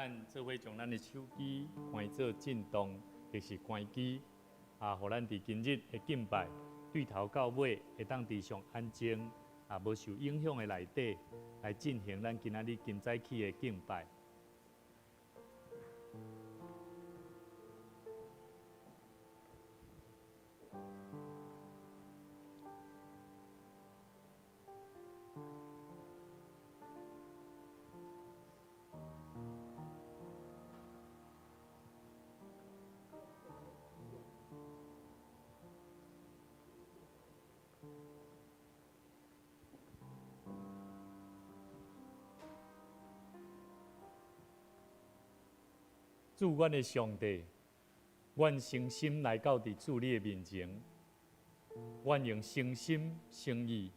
咱做伙將咱的手機關做震動，就是關機啊，予咱佇今日的敬拜對頭到尾會當佇上安靜啊，無受影響的內底來進行咱今仔日今早起的敬拜。主，阮的上帝，阮誠心來到佇主你的面前，阮用誠心誠意，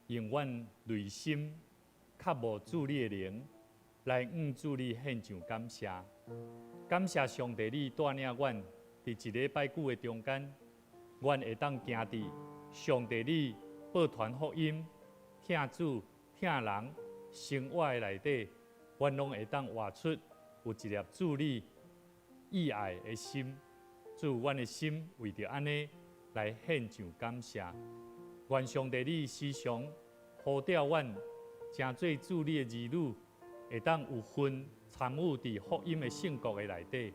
用阮內心渴慕主你的靈，來向主你獻上感謝。感謝上帝，你帶領阮佇一禮拜久的中間，阮會當行佇上帝你報傳福音、疼主、疼人生活的內底，阮攏會當活出有一粒主你意愛的心。主，阮的心為著按呢來獻上感謝。願上帝你時常呼召阮，成做主你的兒女，會當有份參與佇福音的聖國的內底。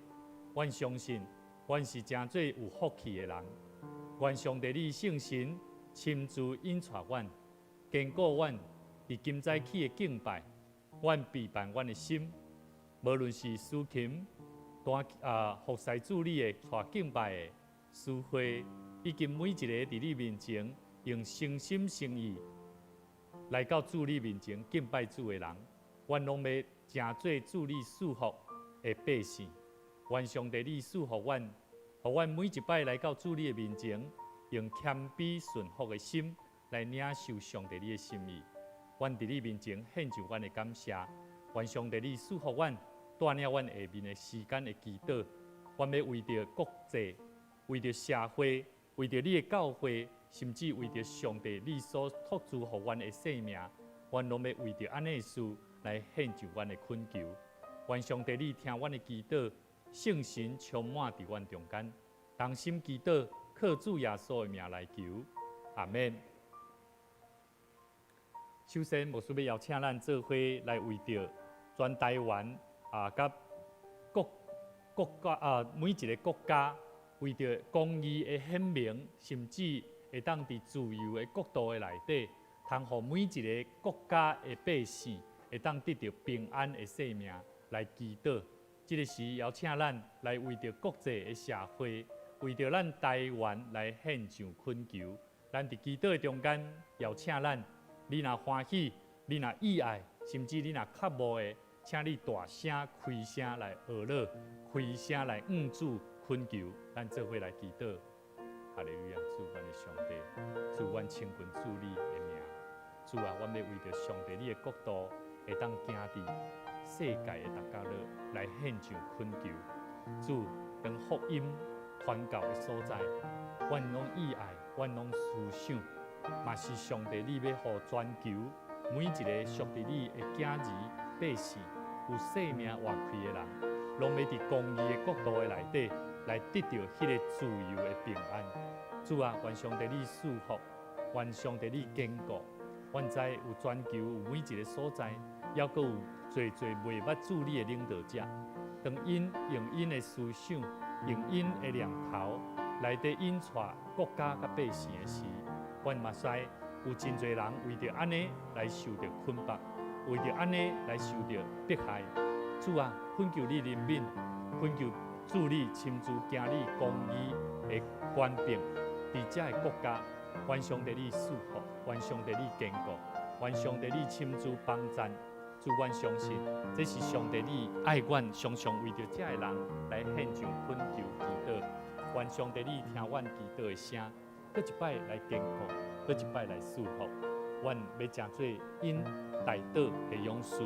阮相信，阮是成做有福氣的人。願上帝你聖神親自引帶阮，堅固阮佇今早起的敬拜。阮備辦阮的心，無論是司琴、彈啊服侍主你的帶敬拜的司會，以及每一个佇你面前用誠心誠意來到主你面前敬拜主的人，阮攏欲成做主你賜福的百姓。願上帝你賜福阮，予阮每一擺來到主你的面前，用謙卑順服的心來領受上帝你的心意。阮佇你面前獻上阮的感謝，願上帝你賜福阮，帶領阮下面的時間的祈禱。阮欲為著國際、為著社會、為著你的教會，甚至為著上帝你所託付予阮的生命，阮攏欲為著按呢的事來獻上阮的懇求。願上帝你聽阮的祈禱，聖神充滿佇阮中間，同心祈禱，靠主耶穌的名來求，阿們。首先，牧師欲邀請咱做伙來為著全台灣啊，佮各國家啊，每一个國家為著公義的顯明，甚至會當佇自由的國度的內底，通予每一个國家的百姓會當得著平安的生命來祈禱。這个時邀請咱來為著國際的社會，為著咱台灣來獻上懇求。咱佇祈禱的中間，邀請咱，你若歡喜，你若意愛，甚至你若渴慕的，請你大聲開聲來學樂，開聲來向主懇求。咱做伙來祈禱。哈利路亞，主阮的上帝，主阮親近主你的名。主啊，阮欲為著上帝你的國度會當行佇世界的逐角落來獻上懇求。主，當福音傳到的所在，阮攏意愛，阮攏思想，嘛是上帝你欲予全球每一个屬佇你的囝兒百姓，有生命活開的人，攏欲佇公義的國度的內底來得著彼个自由的平安。主啊，願上帝你賜福，願上帝你堅固。阮知有全球有每一个所在，猶閣有濟濟袂捌主你的領導者，當𪜶用𪜶的思想，用𪜶的念頭來佇引帶國家佮百姓的時，阮嘛知有真濟人為著按呢來受著捆綁，為著按呢來受著迫害。主啊，懇求你憐憫，懇求主你親自行你公義的權柄，佇遮个國家，願上帝你賜福，願上帝你堅固，願上帝你親自幫贊。主，阮相信這是上帝你愛阮，常常為著遮个人來獻上懇求祈禱。願上帝你聽阮祈禱的聲，閣一擺來堅固，閣一擺來賜福。阮欲成做𪜶代禱的勇士。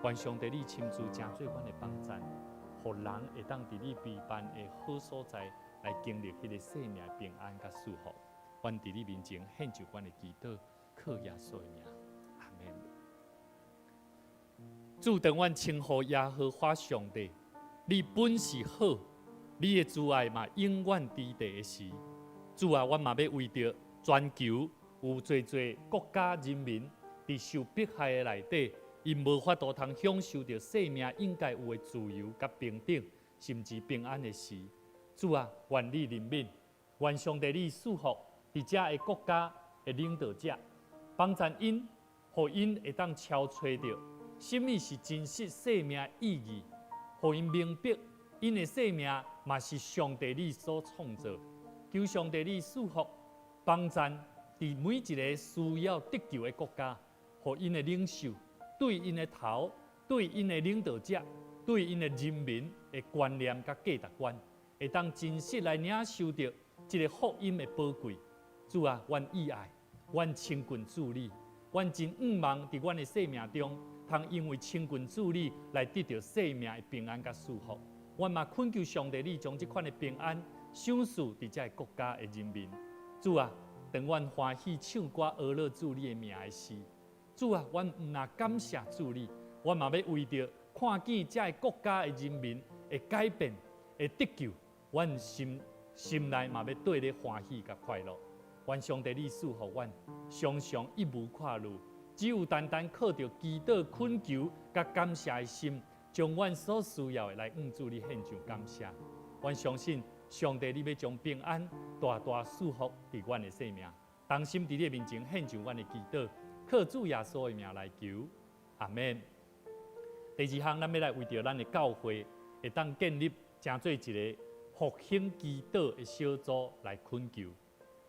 願上帝你親自成做阮的幫贊，予人會當佇你備辦的好所在來經歷彼个生命的平安佮祝福。阮佇你面前獻上阮的祈禱，靠耶穌的名，阿們。主，當阮稱呼耶和華上帝，你本是好，你的慈愛嘛永遠佇地的時。主啊，阮嘛欲為著全球有濟濟國家人民佇受迫害的內底，𪜶無法度通享受著生命應該有的自由佮平等，甚至平安的時。主啊，願你憐憫，願上帝你賜福佇遮的國家的領導者，幫贊𪜶，予𪜶會當撨揣著啥物是真實生命意義，予𪜶明白𪜶的生命嘛是上帝你所創造。求上帝你賜福，幫贊佇每一个需要得救的國家，予𪜶的領袖對𪜶的頭，對𪜶的領導者，對𪜶的人民的觀念佮價值觀，會當真實來領受著這个福音的寶貴。主啊，阮意愛，阮親近主你，阮真向望佇阮的生命中，通因為親近主你來得著生命的平安佮祝福。阮嘛懇求上帝，你將這款的平安賞賜佇這个國家的人民。主啊，當阮歡喜唱歌呵咾主你的名的時，主啊，阮毋但感謝主你，阮嘛欲為著看見這个國家的人民會改變、會得救，阮心心內嘛欲綴咧歡喜佮快樂。願上帝你賜予阮，常常一無掛慮，只有單單靠著祈禱懇求佮感謝的心，將阮所需要的來向主你獻上感謝。阮相信上帝你欲將平安大大賜福佇阮的生命，同心佇你的面前獻上阮的祈禱，靠主耶穌的名來求，阿們。第二項，咱欲來為著咱的教會會當建立成做一个復興祈禱的小組來懇求。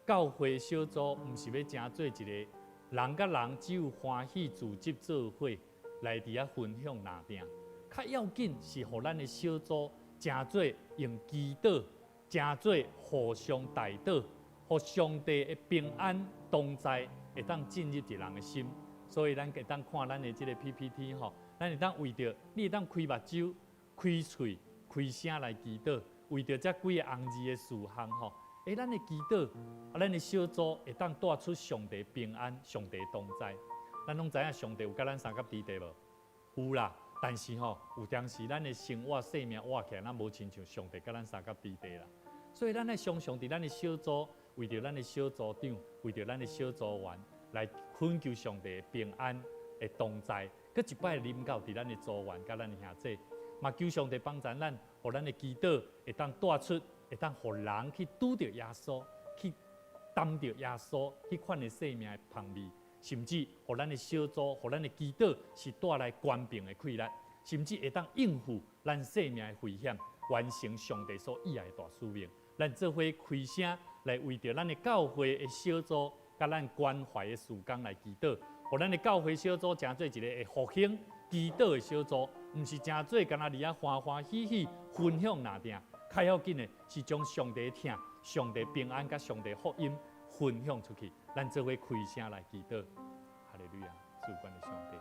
教會小組毋是欲成做一个人佮人只有歡喜組織做伙來佇遐分享爾爾，較要緊是予咱的小組成做用祈禱，成做互相代禱，予上帝的平安同在會當進入一人的心。所以咱會當看咱的這个 PPT 吼，咱會當為著你會當開目睭、開喙、開聲來祈禱，為著這幾个紅字的事項吼。咱的祈禱，啊，咱的小組會當帶出上帝平安、上帝同在。咱攏知影上帝有佮咱相佮佇地無？有啦，但是吼，有當時咱的生活、生命活起來，咱無親像上帝佮咱相佮佇地啦。所以咱愛常常佇咱的小組，為著咱的小組長，為著咱的小組員來懇求上帝的平安的同在，閣一擺臨到佇咱的組員佮咱的兄弟，嘛求上帝幫助咱，予咱的祈禱會當帶出，會當予人去拄著耶穌，去擔著耶穌彼款的生命的芳味，甚至予咱的小組，予咱的祈禱是帶來權柄的氣力，甚至會當應付咱生命的危險，完成上帝所意愛的大使命。咱做伙開聲來為著咱的教會的小組，佮咱關懷的事工來祈禱，予咱的教會小組成做一个會復興祈禱的小組，毋是成做干焦佇遐歡歡喜喜分享爾爾。較要緊的是將上帝疼、上帝平安佮上帝福音分享出去。咱做伙開聲來祈禱。哈利路亞，主阮的上帝，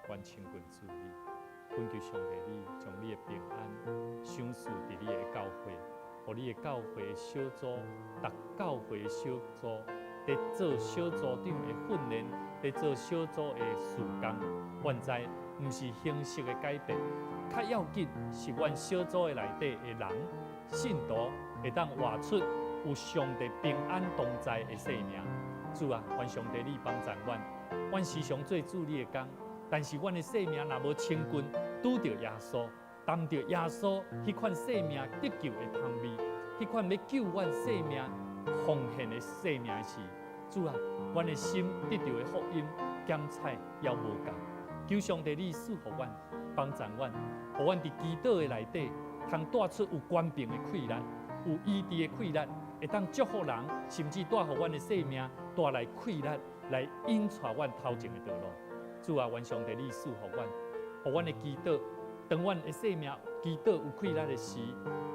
阮親近主你，懇求上帝你將你的平安賞賜佇你的教會，予你的教會的小組，逐教會的小組，佇做小組長的訓練，佇做小組的事工，阮知毋是形式的改變，較要緊是阮小組的內底的人。信徒會當活出有上帝平安同在的生命。主啊，願上帝你幫助阮，阮時常做主你的工，但是阮的生命若無親近拄著耶穌，擔著耶穌彼款生命得救的芳味，彼款欲救阮生命奉獻的生命時，主啊，阮的心得著的福音減彩猶無夠。求上帝你賜予阮，幫助阮，予阮佇祈禱的內底，通帶出有權柄的氣力，有醫治的氣力，會當祝福人，甚至帶予阮的生命帶來氣力，來引帶阮頭前的道路。主啊，願上帝你賜予阮，予阮的祈禱，當阮的生命祈禱有氣力的時，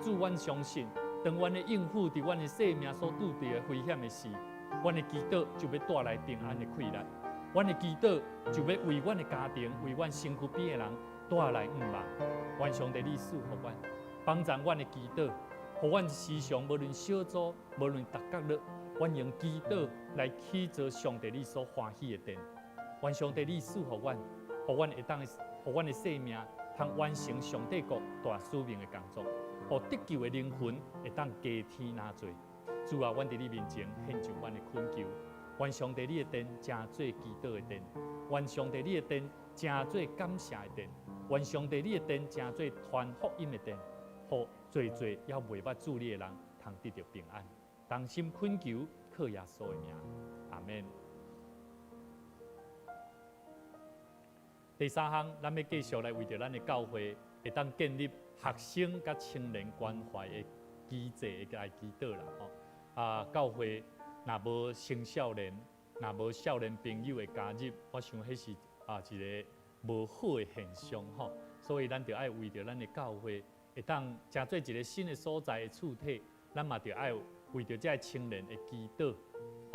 主阮相信，當阮的應付佇阮的生命所拄著的危險的時，阮的祈禱就欲帶來平安的氣力，阮的祈禱就欲為阮的家庭、為阮身軀邊的人帶來向望。願上帝你賜予阮，幫助阮的祈禱，予阮時常無論小組，無論逐角落，阮用祈禱來起造上帝你所歡喜的殿。願上帝你賜予阮，予阮會當予阮的生命通完成上帝國大使命的工作，予得救的靈魂會當加添若濟。主啊，阮佇你面前獻上阮的懇求，願上帝你的殿成做祈禱的殿，願上帝你的殿成做感謝的殿，願上帝你的殿成做傳福音的殿，予濟濟猶未捌主你的人通得著平安。同心懇求，靠耶穌的名，阿們。第三項，咱欲繼續來為著咱的教會會當建立學生佮青年關懷的機制來祈禱啦吼。啊，教會若無青少年，若無少年朋友的加入，我想彼是一个無好的現象吼。所以咱著愛為著咱的教會會當成做一个新的所在的主體，咱嘛著愛為著這个青年的祈禱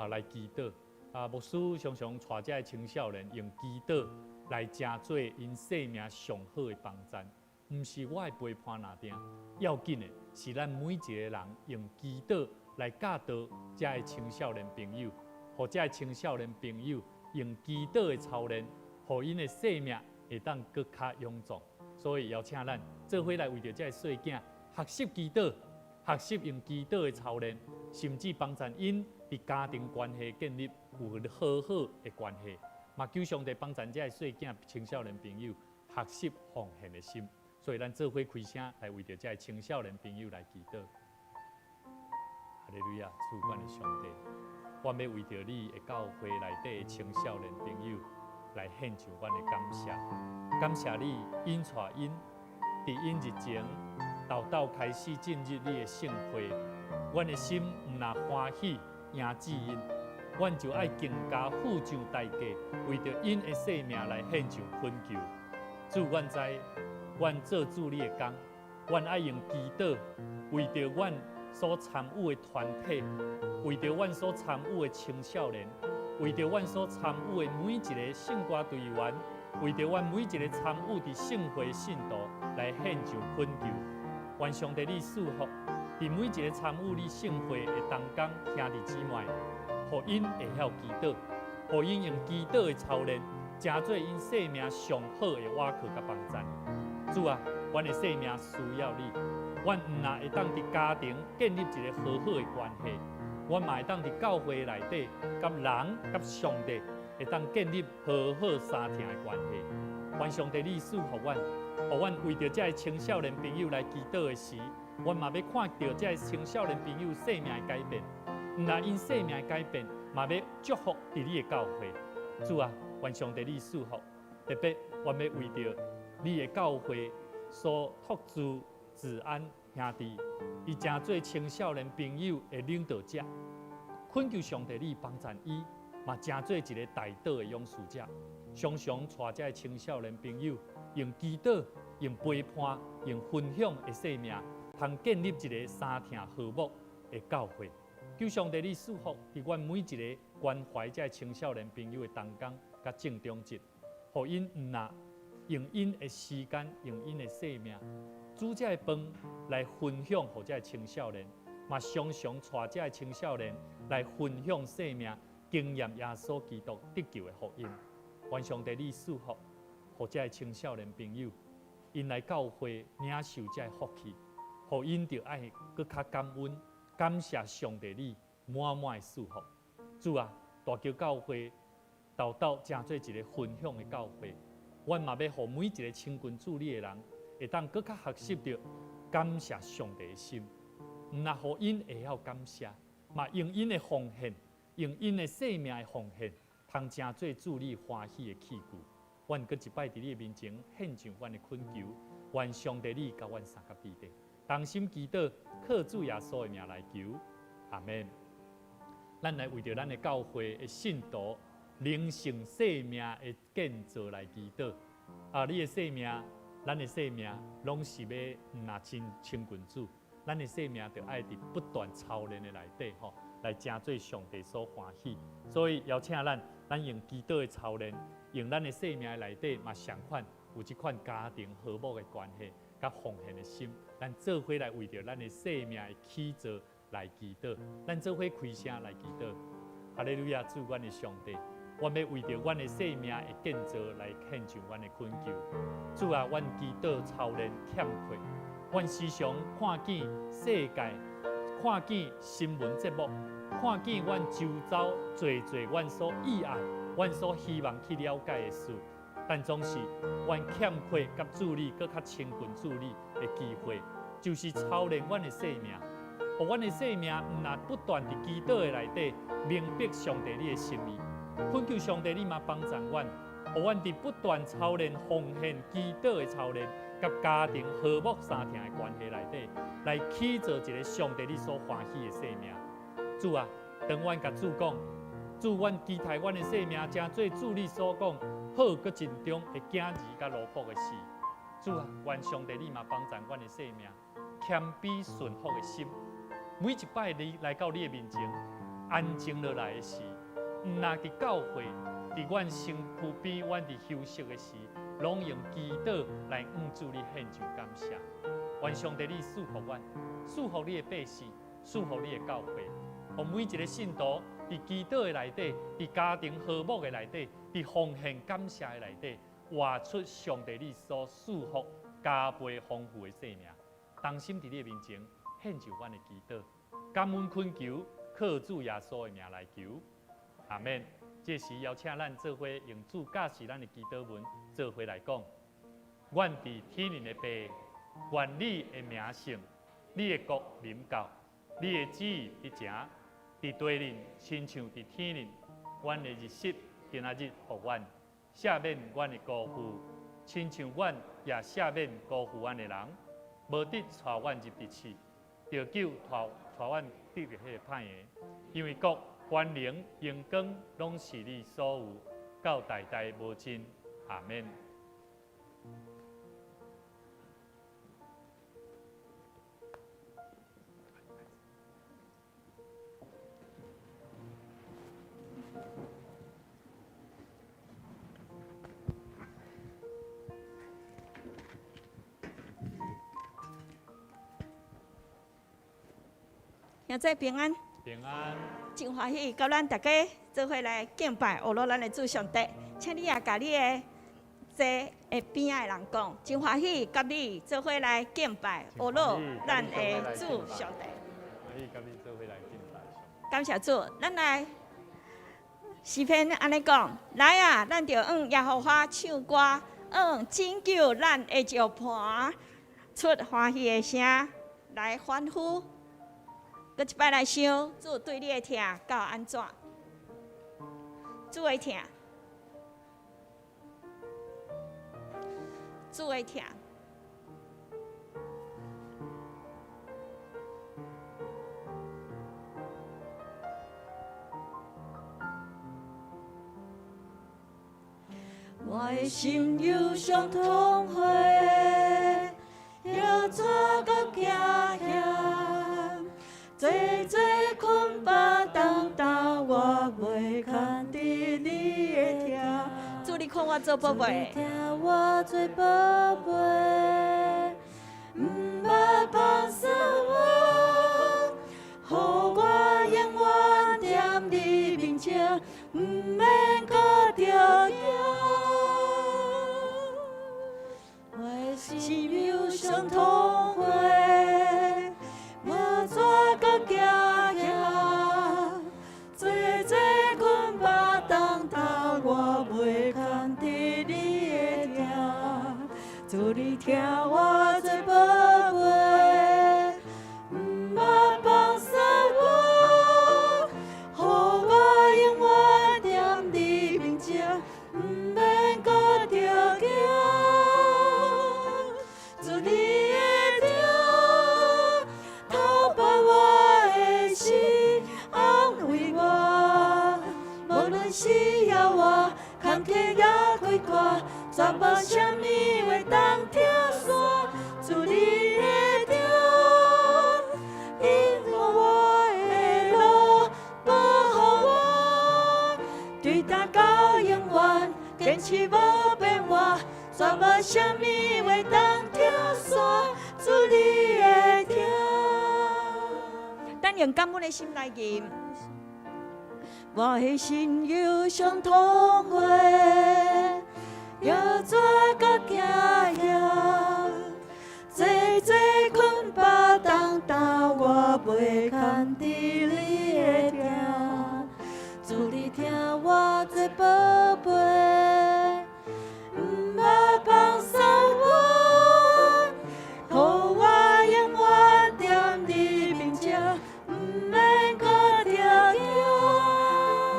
來祈禱。啊，牧師常常帶這个青少年用祈禱來成做𪜶生命上好的幫贊，毋是我的陪伴爾定，要緊的是咱每一個人用祈禱來教導這个青少年朋友，予這个青少年朋友用祈禱的操練，予𪜶的生命會當閣較勇壯。所以邀請咱做伙來為著這个細囝學習祈禱，學習用祈禱的操練，甚至幫贊𪜶佇家庭關係建立有和好的關係。嘛，求上帝幫贊這个細囝青少年朋友學習奉獻的心，所以咱做伙開聲來為著這个青少年朋友來祈禱。哈利路亞，主阮的上帝，我欲為著你的教會內底的青少年朋友來獻上阮的感謝，感謝你引帶𪜶佇𪜶日前沓沓開始進入你的聖會，阮的心毋但歡喜迎接𪜶。阮就愛更加付上代價，為著𪜶的生命來獻上懇求。主，阮知，阮做主你的工，阮愛用祈禱，為著阮所參與的團體，為著阮所參與的青少年，為著阮所參與的每一个聖歌隊員，為著阮每一个參與佇聖會信徒來獻上懇求。願上帝你賜福，佇每一个參與你聖會的同工兄弟姊妹。予𪜶會曉祈禱，予𪜶用祈禱的操練，成做𪜶生命上好的倚靠佮幫贊。主啊，阮的生命需要你，阮毋但會當佇家庭建立一个和好的關係，阮嘛會當佇教會內底，佮人佮上帝會當建立和好相疼的關係。願上帝你賜福阮，予阮為著這个青少年朋友來祈禱的時，阮嘛欲看著這个青少年朋友生命的改變。毋但𪜶生命的改變，嘛欲祝福佇你的教會。主啊，願上帝你賜福，特別阮欲為著你的教會所託付子安兄弟，伊成做青少年朋友的領導者，懇求上帝你幫贊伊，嘛成做一个代禱的勇士者，常常帶這个青少年朋友用祈禱、用陪伴、用分享的生命，通建立一个相疼和睦的教會。求上帝你賜福，佇阮每一个關懷這青少年朋友的同工佮正中職，予𪜶毋但用𪜶的時間、用𪜶的生命，煮這个飯來分享予這个青少年，嘛常常帶這个青少年來分享生命，經驗耶穌基督得救的福音。願上帝你賜福，予這个青少年朋友，𪜶來教會領受這个福氣，予𪜶著愛閣較感恩。感謝上帝你滿滿的賜福，主啊，大橋教會沓沓成做一个分享的教會，阮嘛欲予每一个親近主你的人，會當閣較學習著感謝上帝的心，毋但予𪜶會曉感謝，嘛用𪜶的奉獻，用𪜶的生命的奉獻，通成做主你歡喜的器具。阮閣一擺佇你的面前獻上阮的懇求，願上帝你佮阮相佮佇咧。同心祈禱，靠主耶穌的名來求，阿們。咱來為著咱的教會的信徒靈性生命的建造來祈禱。啊，你的生命，咱的生命，攏是欲毋但親親近主，咱的生命著愛佇不斷操練的內底吼，來成做上帝所歡喜。所以邀請咱，咱用祈禱的操練，用咱的生命的內底嘛相款有這款家庭和睦的關係。佮奉獻的心，咱做伙來為著咱的生命的起造來祈禱，咱做伙開聲來祈禱。哈利路亞，主阮的上帝，阮欲為著阮的生命的建造來獻上阮的懇求。主啊，阮祈禱操練欠缺，阮時常看見世界，看見新聞節目，看見阮周遭濟濟阮所意愛、阮所希望去了解的事，但總是阮欠缺佮主你閣較親近主你的機會，就是操練阮的生命，予阮的生命毋但不斷佇祈禱的內底明白上帝你的心意，懇求上帝你嘛幫助阮，予阮佇不斷操練奉獻祈禱的操練，佮家庭和睦相疼的關係內底，來起造一个上帝你所歡喜的生命。主啊，當阮共主講，主，阮期待阮的生命成做主你所講好閣盡忠的囝兒佮奴僕的事。主啊，願上帝你嘛幫助阮的生命，謙卑順服的心，每一擺你來到你的面前，安靜落來的時，毋但佇教會，佇阮身軀邊，阮佇休息的時，攏用祈禱來向主你獻上感謝。願上帝你賜福阮，賜福你的百姓，賜福你的教會，予每一个信徒佇祈禱的內底，佇家庭和睦的內底，佇奉獻感謝的內底，活出上帝你所賜福加倍豐富的生命。同心佇你的面前獻上阮的祈禱，感恩懇求，靠主耶穌的名來求，阿們。這時邀請咱做伙用主教示咱的祈禱文做伙來講。阮佇天頂的父，願你的名聖，你的國臨到，你的旨意執行，佇地面親像佇天頂。阮的日食今仔日予阮，赦免阮的辜負，親像阮也赦免辜負阮的人，無得帶阮入佇試，著救帶帶阮得著彼个歹的，因為國、權能、榮光，攏是你所有，到代代無盡。阿們。兄弟平安，平安，真歡喜，佮咱大家做伙來敬拜，學羅咱的主上帝。請你也共你的坐的邊仔的人講，真歡喜，佮你做伙來敬拜，學羅咱的主上帝。歡喜佮你做伙來敬拜上帝。感謝主，咱來詩篇按呢講，來啊，咱著向耶和華唱歌，向拯救咱的石磐出歡喜的聲來歡呼。閣一擺來想，主對你的疼到按怎？主的疼，主的疼。我的心憂傷痛悔，猶怎閣驚險？濟濟捆綁重擔，我袂堪得你的疼。主，你看我做寶貝。疼我做寶貝，毋捌放捨我，予我永遠踮你面前，毋免閣著驚。我的心憂傷痛悔，無怎閣驚險？濟濟捆綁重擔，我袂堪得你的疼。主你疼我做寶貝，毋捌放捨我，予我永遠踮你面前，毋免閣著驚。主你的疼，透破我的心，安慰我。無論時抑活，坎坷抑開闊，全無啥物話當拆散。主你的疼，引我的路，保護我，對今到永遠，堅持無變換，全無啥物話當拆散。主你的疼。咱用感恩的心來吟。我的心憂傷痛過，猶怎閣驚嚇？濟濟困縛重擔，我袂堪治你的疼。主你疼我這寶貝，毋捌放手我，予我永遠踮你面前，毋免閣著驚。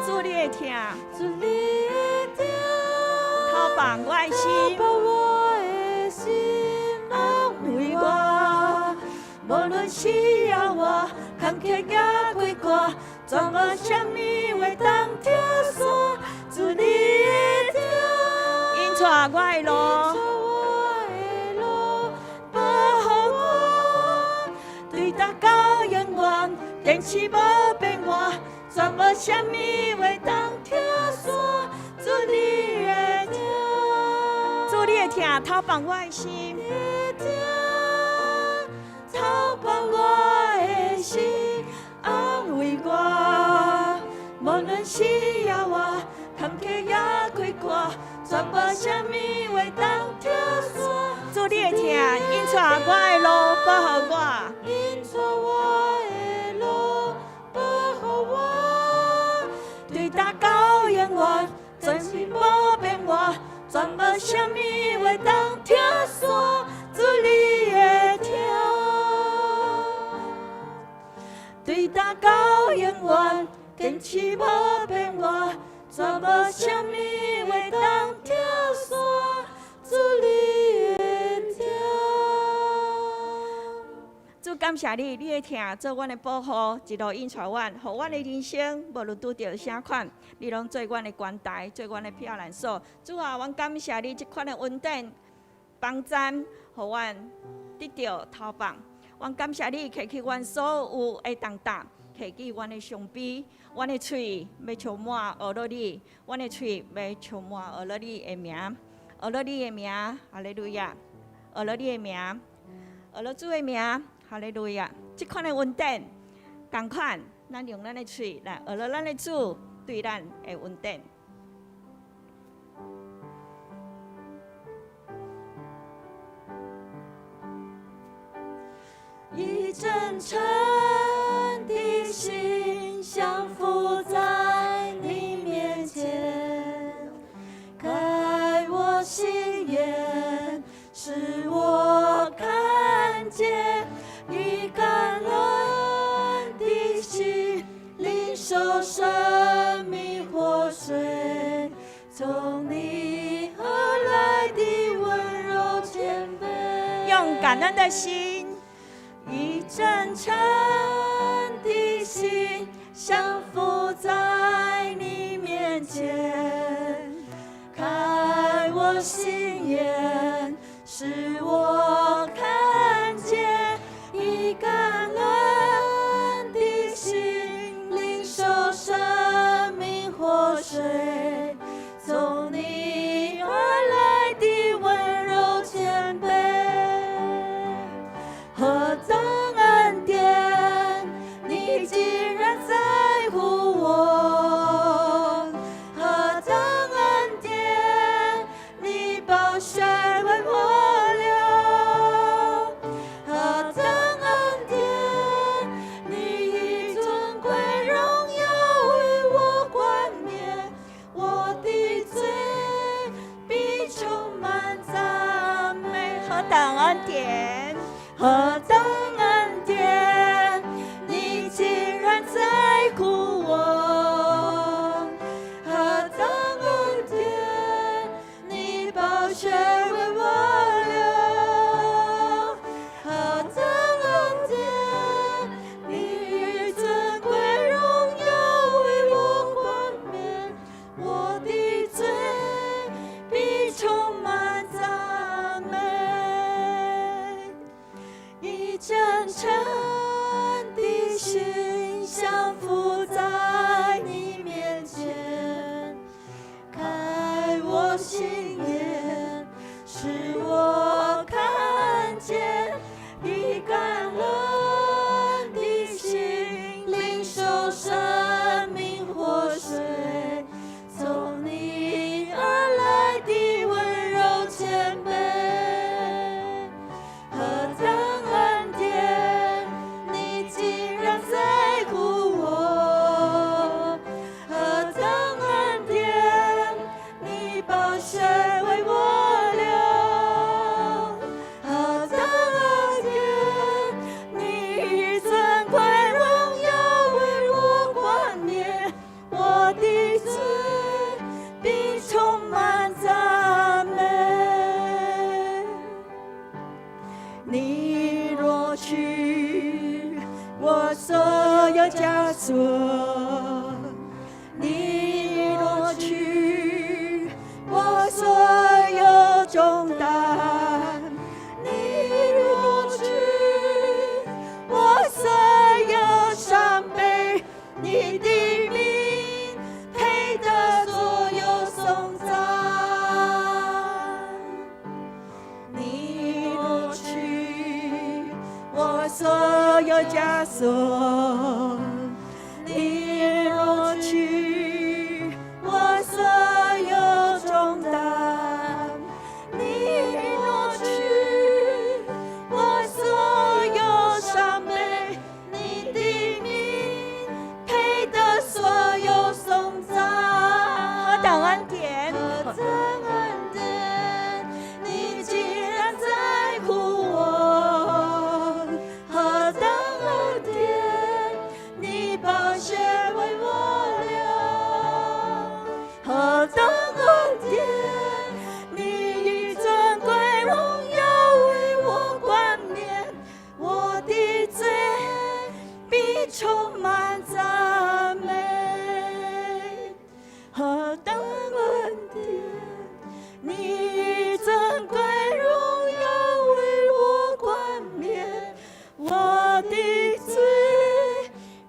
主你的疼，主你的疼，透放我的心，透我的心，安慰我。無論死抑活，坎坷也快活，全無啥物會當拆散。主你的疼，引帶我的路，引帶我的路，保護我，對今到永遠，堅持無變換，全無啥物會當拆散。主你的疼，主你的疼，透放我的心，的疼，透放我的心，安慰我。無論死抑活，坎坷也快活，全無啥物會當拆散。主你的疼，引帶我的路，保護我。引帶我的路，保護我，對今到永遠，全是無變換，全無啥物會當拆散。主你的疼，對今到永遠，堅持無變換，全無啥物會當拆散。主你的疼。主感謝你，你的疼做阮的保護，一路引帶阮，予阮的人生無論拄著啥款，你攏做阮的關台，做阮的避難所。主啊，阮感謝你這款的恩典幫贊，予阮得著投放。阮感謝你，揢去阮所有的重擔，揢去阮的傷悲，阮的喙欲充滿學樂你，阮的喙欲充滿學樂你的名，學樂你的名，哈利路亞，學樂你的名，學樂主的名。哈利路亞！這款的恩典，仝款，咱用咱的喙來學樂咱的主對咱的恩典。以真誠的心降服在你面前，開我心眼，使我看見。以感恩的心，領受生命活水，從你而來的溫柔謙卑。用感恩的心，以真誠的心，降服在你面前，開我心眼，使我看見。以感恩的心，領受生命活水，從你而來的溫柔謙卑。何等恩典，你竟然在乎我！何等恩典，你寶血為我流！何等恩典，你以尊貴榮耀為我冠冕，我的嘴必充滿讚美。何等恩典，何等恩典，你竟然在乎我！何等恩典，你寶血為我流！何等恩典，你以尊貴榮耀為我冠冕，我的嘴必充滿讚美。以真誠的心降服在你面前，開我心眼，使我看見。以感恩的心，領受生命活水，挪去我所有枷鎖，你挪去我所有重擔，你挪去我所有傷悲，你的名配得所有頌讚。你挪去我所有枷鎖，你挪去我所有重擔，你挪去我所有傷悲，你的名配得所有頌讚。何等恩典！何等恩典！你竟然在乎我，何等恩典！你寶血為我流，何等恩典！你以尊貴榮耀為我冠冕，我的嘴必充滿讚美。何等恩典！你以尊貴榮耀為我冠冕，我的嘴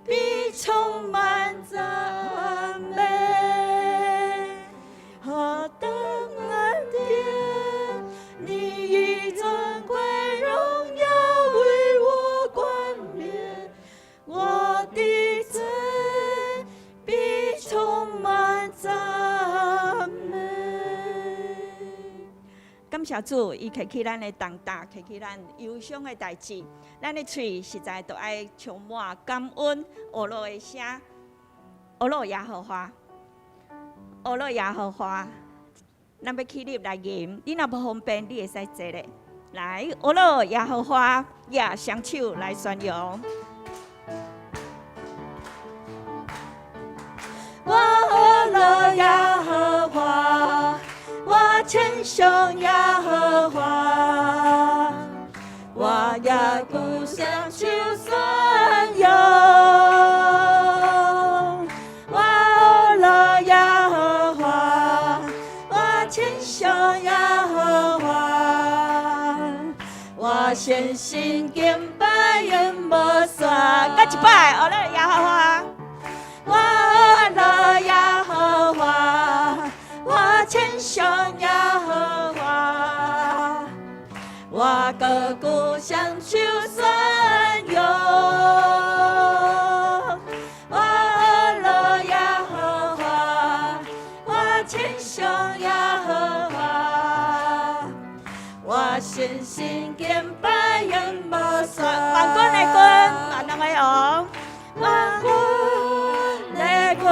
必充滿讚美。何等恩典！你以尊貴榮耀為我冠冕，我的嘴必充滿讚美。感謝主，伊揢去咱的重擔，揢去咱憂傷的代誌，咱的喙實在都愛充滿感恩、呵咾的聲，呵咾耶和華，呵咾耶和華。咱欲起立來吟，你若無方便，你會使坐咧。來，呵咾耶和華，也雙手來宣揚。我呵咾耶和華，我稱頌耶和華，我也舉雙手宣揚。我呵咾耶和華，我稱頌耶和華，我虔心敬拜永無散。閣一擺，呵咾耶和華。我呵咾耶和華，我稱頌耶和華，我閣舉雙手宣揚。我呵咾耶和華，我稱頌耶和華，我虔心敬拜永無散。萬軍的君，萬王的王，萬軍的君，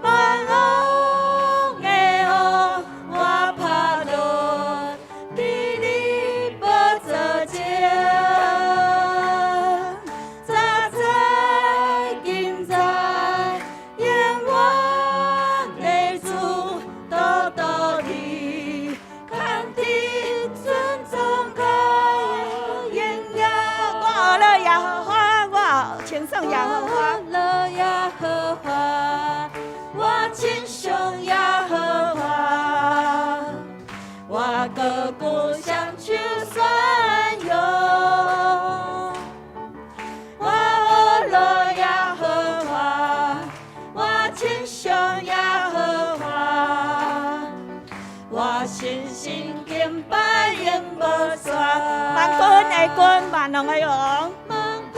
萬王的王，我拍落佇你寶座前，早知今知，永遠的主，獨獨你，堪得尊崇佮榮耀。我呵咾耶和華，我稱頌耶和華。我呵咾耶和華，我稱頌耶和華，我閣舉雙手宣揚。我呵咾耶和華，我稱頌耶和華，我虔心敬拜永無散。萬軍的君，萬王的王。萬軍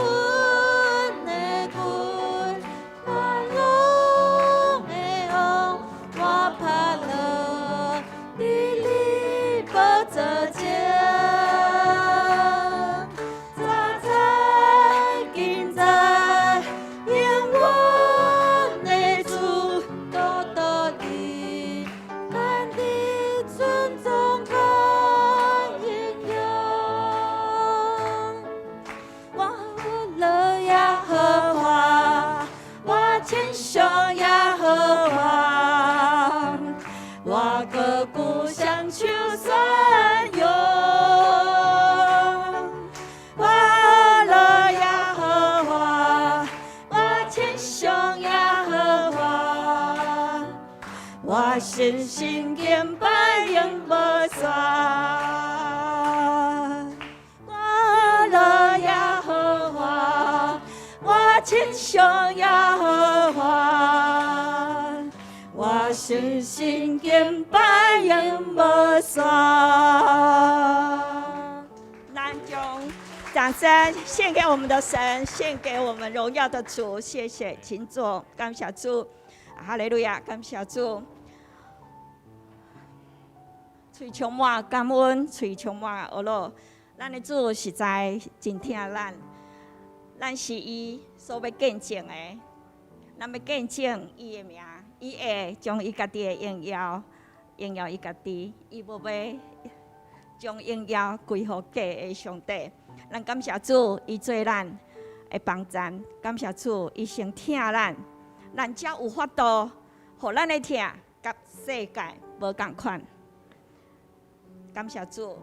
的君，萬王的王，我拍落佇你寶座前，早知今知，永遠的主，獨獨你，堪得尊崇佮榮耀。我呵信心敬拜永無煞。我樂耶和華，我稱頌耶和華，我信心敬拜永無煞。咱將掌聲獻給我們的神，獻給我們榮耀的主，謝謝，請坐，感謝主，哈利路亞，感謝主。喙充滿感恩，喙充滿呵咾。咱的主實在真疼咱，咱是伊所欲見證的，咱欲見證伊的名，伊會將伊家己的榮耀，榮耀伊家己，伊無欲將榮耀歸予假的上帝。咱感謝主，伊做咱的幫贊，感謝主，伊先疼咱，咱才有法度，予咱的疼佮世界無仝款。感謝主，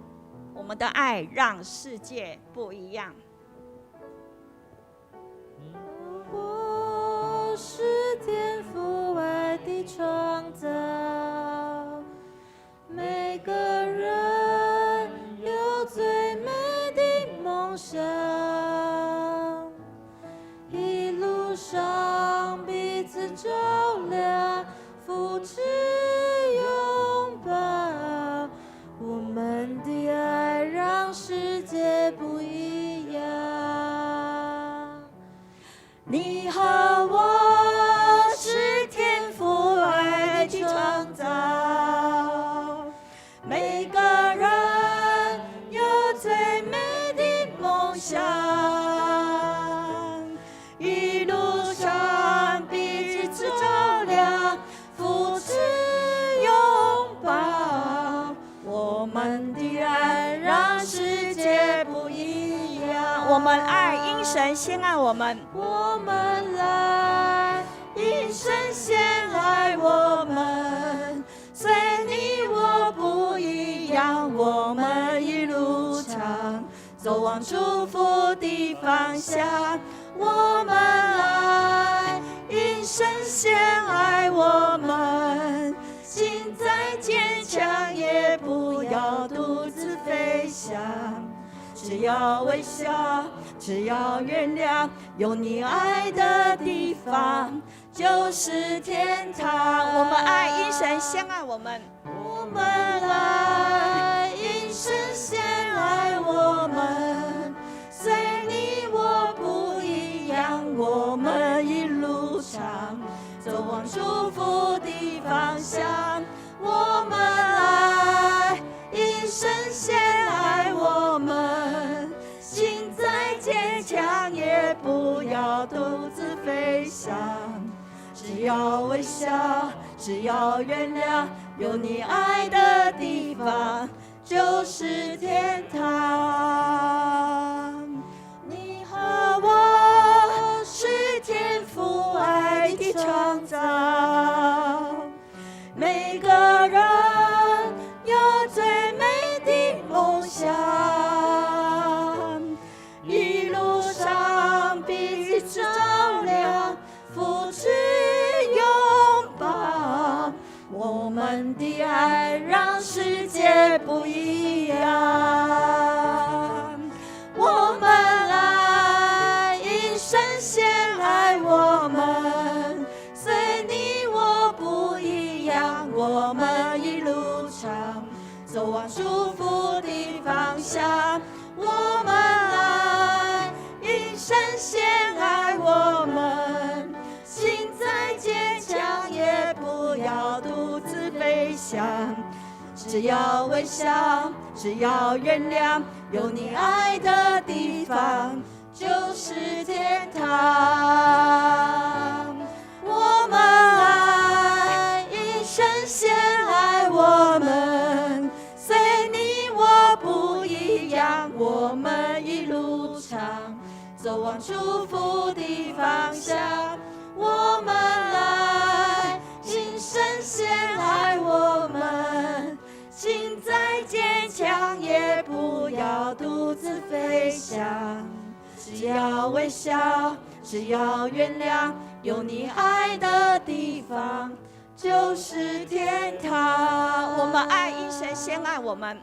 我們的愛讓世界不一樣。我是天父愛的創造，每個人有最美的夢想，一路上彼此照亮，扶持擁抱，我們的愛讓世界不一樣。你和我是天父愛的創造，每個人有最美的夢想，一路上彼此照亮，扶持擁抱，我們的愛讓世界不一樣。我們愛因神先愛我們，我們愛，因神先愛我們，雖你我不一樣，我們一路上走往祝福的方向。我們愛，因神先愛我們，心再堅強也不要獨自飛翔。只要微笑，只要原諒，有你愛的地方就是天堂。我們愛，因神先愛我們，我們愛，因神先愛我們，雖你我不一樣，我們一路上走往祝福的方向。我們愛，因神先愛我們，心再堅強也不要獨自飛翔。只要微笑，只要原諒，有你愛的地方就是天堂。你和我是天父愛的創造，每個人有最美的夢想，一路上彼此照亮，扶持擁抱，我們的愛讓世界不一樣。我們愛，因神先愛我們，雖你我不一樣，我們一路上走往祝福的方向。我們愛，因神先愛我們，心再堅強也不要獨自飛翔。只要微笑，只要原諒，有你愛的地方就是天堂。我們愛，因神先愛我們，雖你我不一樣，我們一路上走往祝福的方向。我們愛，因神先愛我們，心再堅強也不要獨自飛翔。只要微笑，只要原諒，有你愛的地方就是天堂。我們愛，因神先愛我們。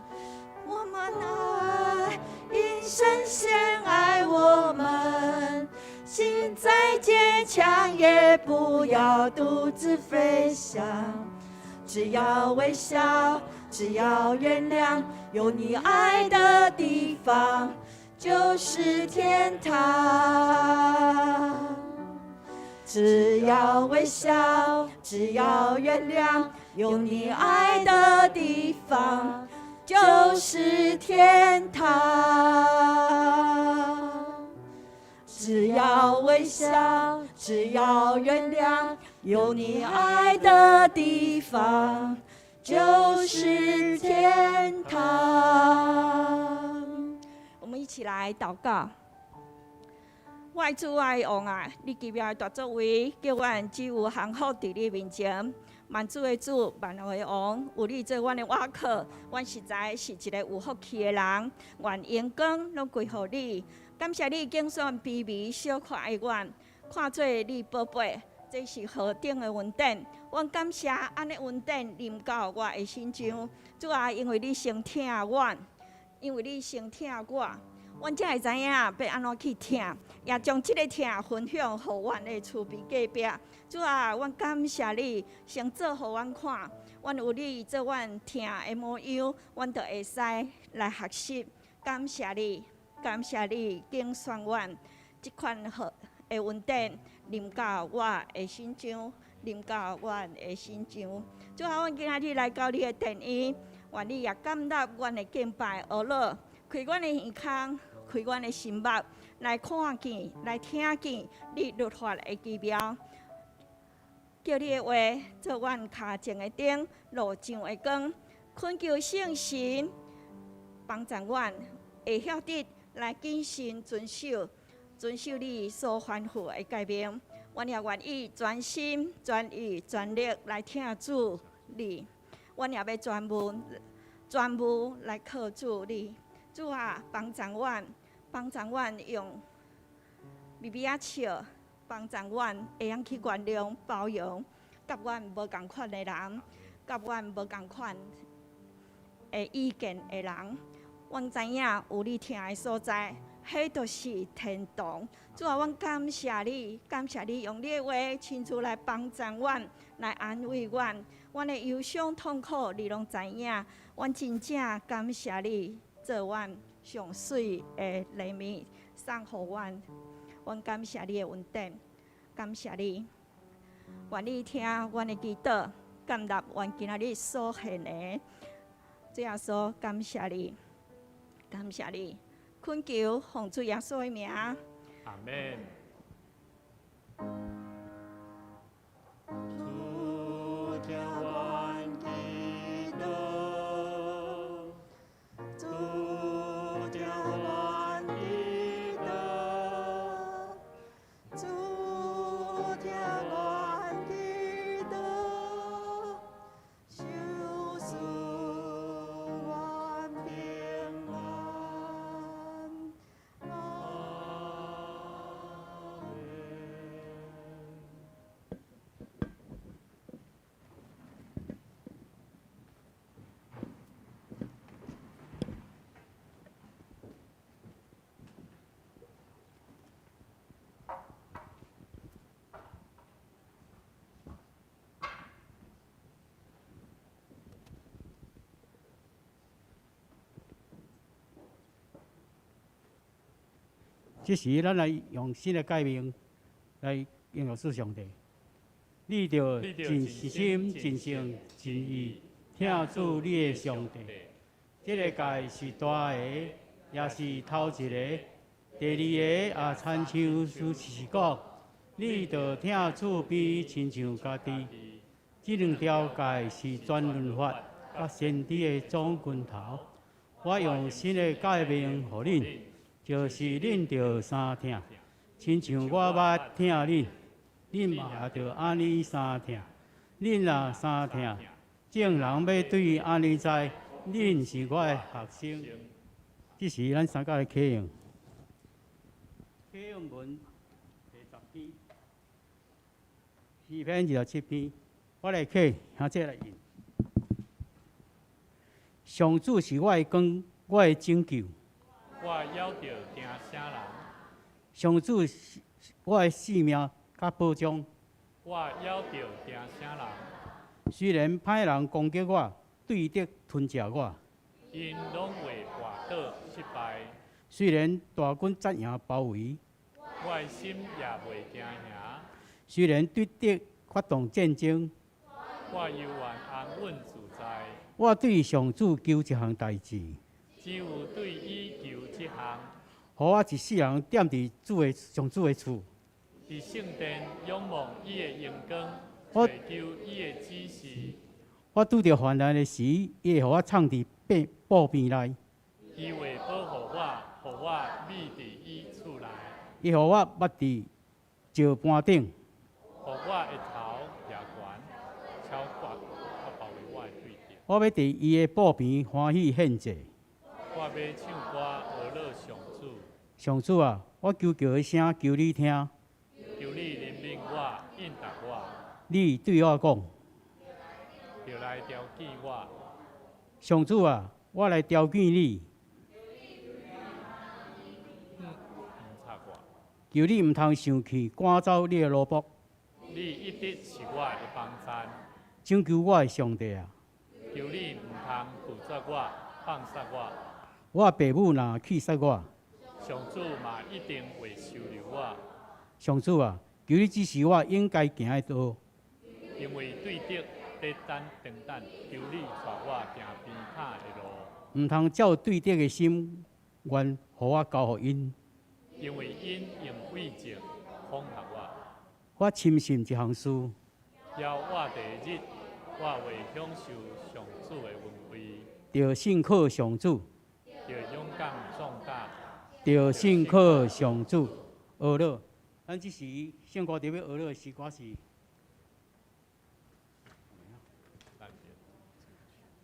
我們愛，因神先愛我們。心再堅強，也不要獨自飛翔。只要微笑，只要原諒，有你愛的地方就是天堂。只要微笑，只要原諒，有你愛的地方就是天堂。只要微笑，只要原諒，有你愛的地方就是天堂。我們一起來禱告。我的主，我的王啊，你奇妙的大作為，叫阮只有降服佇你面前。萬主的主，萬王的王，有你做阮的倚靠，阮實在是一個有福氣的人。願榮光攏歸予你。感謝你揀選卑微小可的阮，看做你寶貝，這是何等的恩典！阮感謝按呢恩典臨到我的身上。主啊，因為你先疼阮，因為你先疼我，阮才會知影欲按怎去疼，也將這个疼分享予阮的厝邊隔壁。主啊，阮感謝你先做予阮看，阮有你做阮疼的模樣，阮就會使來學習。感謝你。感謝你揀選阮，這款好的恩典臨到我的身上，臨到阮的身上。主啊，阮今仔日來到你的殿院，願你也感納阮的敬拜呵咾，開阮的耳孔，開阮的心目，來看見，來聽見你律法的奇妙。叫你的話做阮跤前的燈，路上的光。懇求聖神幫助阮，會曉得來謹慎遵守，遵守你所吩咐的誡命。阮也願意全心全意全力來疼主你。阮也欲全無全無來靠主你。主啊，幫助阮，幫助阮用微微仔笑，幫助阮會曉去原諒、包容，佮阮無仝款的人，佮阮無仝款的意見的人。阮知影有你疼的所在，彼就是天堂。主啊，阮感謝你，感謝你用你的話親自來幫助阮，來安慰阮。阮的憂傷痛苦，你攏知影。阮真正感謝你，做阮上媠的禮物送予阮。阮感謝你的恩典，感謝你。願你聽阮的祈禱，感納阮今仔日所獻的。主耶穌，感謝你。感謝你，懇求奉主耶穌的名。阿們。主聽阮祈禱，主聽阮祈禱，主聽阮祈禱，賞賜阮平安。阿們。這時，咱來用新的誡命來榮耀主上帝。你著盡心、盡性、盡意疼主你的上帝。這個誡是大个，也是頭一个。第二個也親像就是講，你著疼厝邊親像家己。這兩條誡是全律法佮先知的總根頭。我用新的誡命予恁。就是恁著相疼，親像我捌疼恁，恁嘛也著按呢相疼。恁若相疼，眾人欲對按呢知，恁是我的學生。這時，咱三甲來啟用，啟用文第十篇，詩篇27篇，我來客兄姐來印。上主是我的光，我的拯救。我猶著驚啥人？上主是我的性命佮保障。我猶著驚啥人？雖然歹人攻擊我，對敵吞食我，𪜶攏會跋倒失敗。雖然大軍扎營包圍，我的心也袂驚嚇。雖然對敵發動戰爭，我猶原安穩自在。我對上主求一項代誌，只有對伊求這項，予我一世人踮佇主的上主的厝，佇聖殿仰望伊的榮光，我尋求伊的指示。我拄著患難的時，伊會予我藏佇寶邊內，伊會保護我，予我覕佇伊厝內，伊予我伏佇石盤頂，予我的頭舉懸，超過較包圍我的對敵。我欲佇伊的寶邊歡喜獻祭。我欲唱歌呵咾上主，上主啊，我求告的聲，求你聽，求你憐憫我，應答我，你對我講，著來調教我。上主啊，我來調教你，毋插我。求你毋通生氣，趕走你的奴僕，你一直是我的幫贊，拯救我的上帝啊！求你毋通拒絕我，放殺我。我爸母若棄殺我，上主嘛一定會收留我，上主啊，求你指示我應該行的道。因為對敵佇等等等，求你帶我行平坦的路，毋通照對敵的心願，予我交予𪜶。因為𪜶用詭計恐嚇我。我深信一項事，猶活的日，我會享受上主的恩惠，著信靠上主，著勇敢壯膽，著信靠上主。呵咾，咱這時聖歌佇欲呵咾的詩歌是，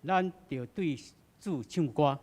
咱著對主唱歌。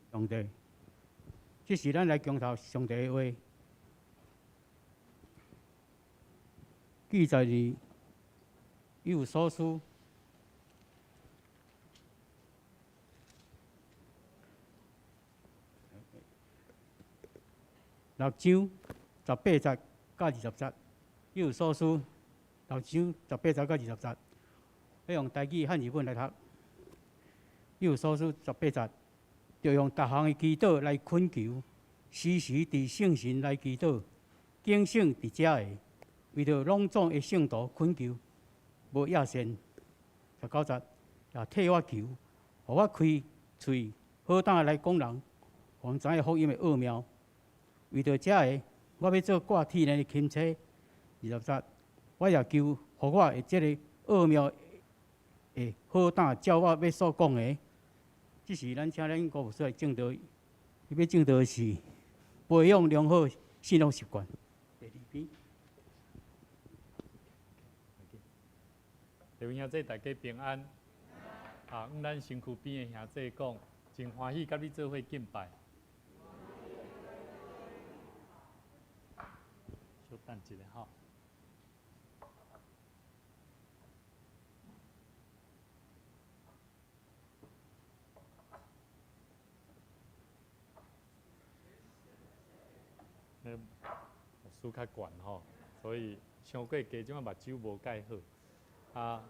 上帝，這時咱來強調上帝的話。記載佇以弗所書六章十八節佮二十節。以弗所書六章十八節佮二十節，欲用台語漢字本來讀。以弗所書十八節，著用逐項的祈禱來懇求，時時佇聖神來祈禱，警醒佇遮的，為著攏總的聖徒懇求，無厭倦。19節，也替我求，予我開喙好膽來講人，予人知影福音的奧妙。為著這个，我欲做掛鐵鏈的钦差。20節，我也求，予我的這个奧妙會好膽照我欲所講的。這時，咱請咱郭牧師來證道，伊欲證道的是培養良好信仰習慣。第二篇。弟兄姊妹，大家平安。啊，向咱身軀邊的兄弟講，真歡喜佮你做伙敬拜。小等一下吼。牧師較懸吼，所以傷過加，這擺目睭無蓋好。啊，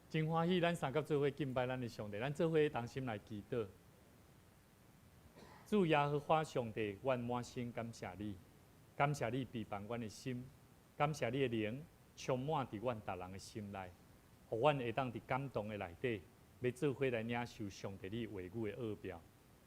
真歡喜，咱三佮做伙敬拜咱的上帝，咱做伙同心來祈禱。主耶和華上帝，阮滿心感謝你，感謝你備辦阮的心，感謝你的靈充滿佇阮逐人的心內，予阮會當佇感動的內底，欲做伙來領受上帝你話語的奧妙。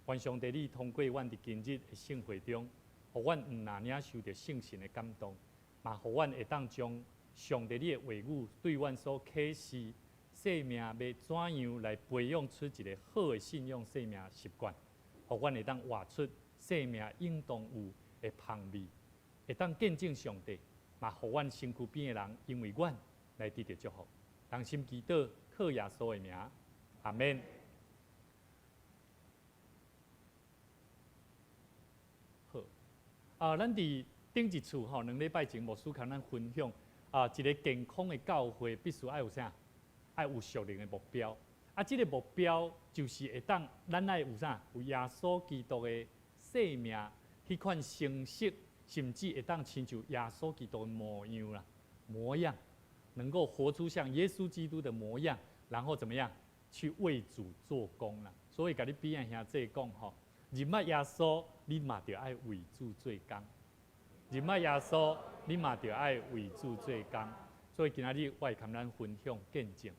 願上帝你通過阮佇今日的聖會中，予阮毋但領受著聖神的感動，嘛予阮會當將上帝你的話語對阮所啟示，生命欲怎樣來培養出一个好的信仰生命習慣，予阮會當活出生命應當有的芳味，會當見證上帝，嘛予阮身軀邊的人因為阮來得著祝福。同心祈禱，靠耶穌的名，阿們。好，啊，咱佇頂一次吼，2禮拜前牧師共咱分享，啊，一个健康的教會必須愛有啥？愛有屬靈的目標。啊，這个目標就是會當咱愛有啥？有耶穌基督的生命，彼款形式，甚至會當親像耶穌基督的模樣啦，模樣，能夠活出像耶穌基督的模樣，然後怎麼樣去為主做工啦。所以，共你邊仔兄弟講吼，認捌耶穌，你嘛著愛為主做工。認捌耶穌，你嘛著愛為主做工。所以今仔日我會共咱分享見證，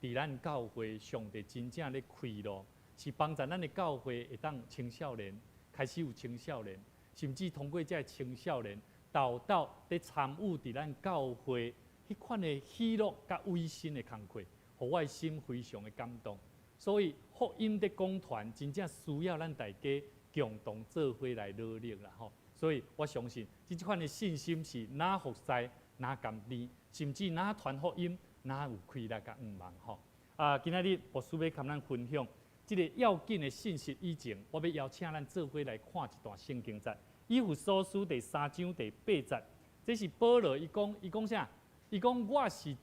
佇咱教會上帝真正咧開路，是幫助咱的教會會當青少年開始有青少年，甚至通過這个青少年，投到咧參與佇咱教會彼款的喜樂佮委身的工課，予我的心非常的感動。所以福音的講團真正需要咱大家共同做伙來努力啦吼。所以我相信，這款的信心是哪服侍哪甘甜，甚至哪傳福音哪有氣力佮向望吼。啊，今仔日牧師欲共咱分享這个要緊的信息以前，我欲邀請咱做伙來看一段聖經節，以弗所書第三章第八節，這是保羅伊講，伊講啥？伊講我是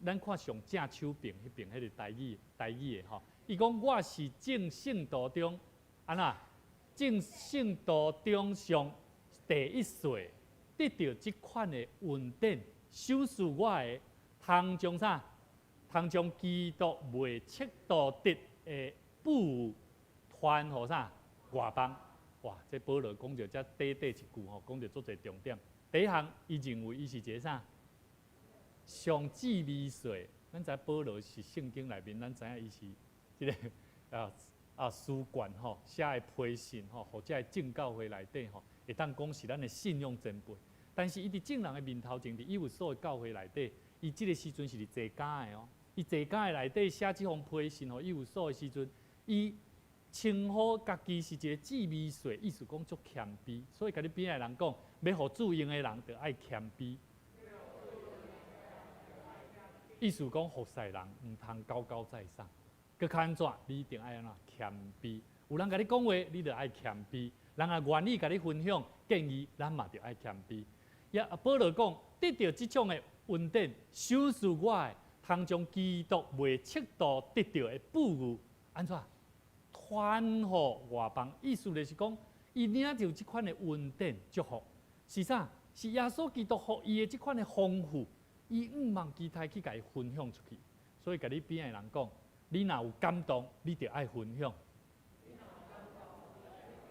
咱看上正手邊彼邊彼个台語台語的吼。伊講我是眾聖徒中，按怎？眾聖徒中上第一細，得著這款的恩典，賞賜我的，通將啥？通將基督未測度得的富有傳予啥？外邦。哇！這保羅講著這短短一句吼，講著足濟重點。第一項，伊認為伊是一个啥？上至微細。咱知保羅是聖經內面，咱知影伊是這个書卷吼寫的批信吼，予這个眾教會內底吼，會當講是咱的信仰前輩。但是伊佇眾人的面頭前，佇以弗所的教會內底，伊這个時陣是佇坐監的哦。伊坐監的內底寫這封批信予以弗所的時陣，伊稱呼家己是一个至微細，意思講足謙卑。所以共你邊仔的人講，欲予主用的人，著愛謙卑。意思講服侍人毋通高高在上，閣較按怎？你一定愛按怎謙卑。有人共你講話，你著愛謙卑；人若願意共你分享建議，咱嘛著愛謙卑。也保羅講，得著這種的恩典，賞賜我的，通將基督袂測度得著的富裕，按怎傳予外邦？意思就是講，伊領著這款的恩典祝福，是啥？是耶穌基督予伊的這款的豐富，伊向望期待去共伊分享出去。所以，共你邊的人講，你若有感動，你就愛分享。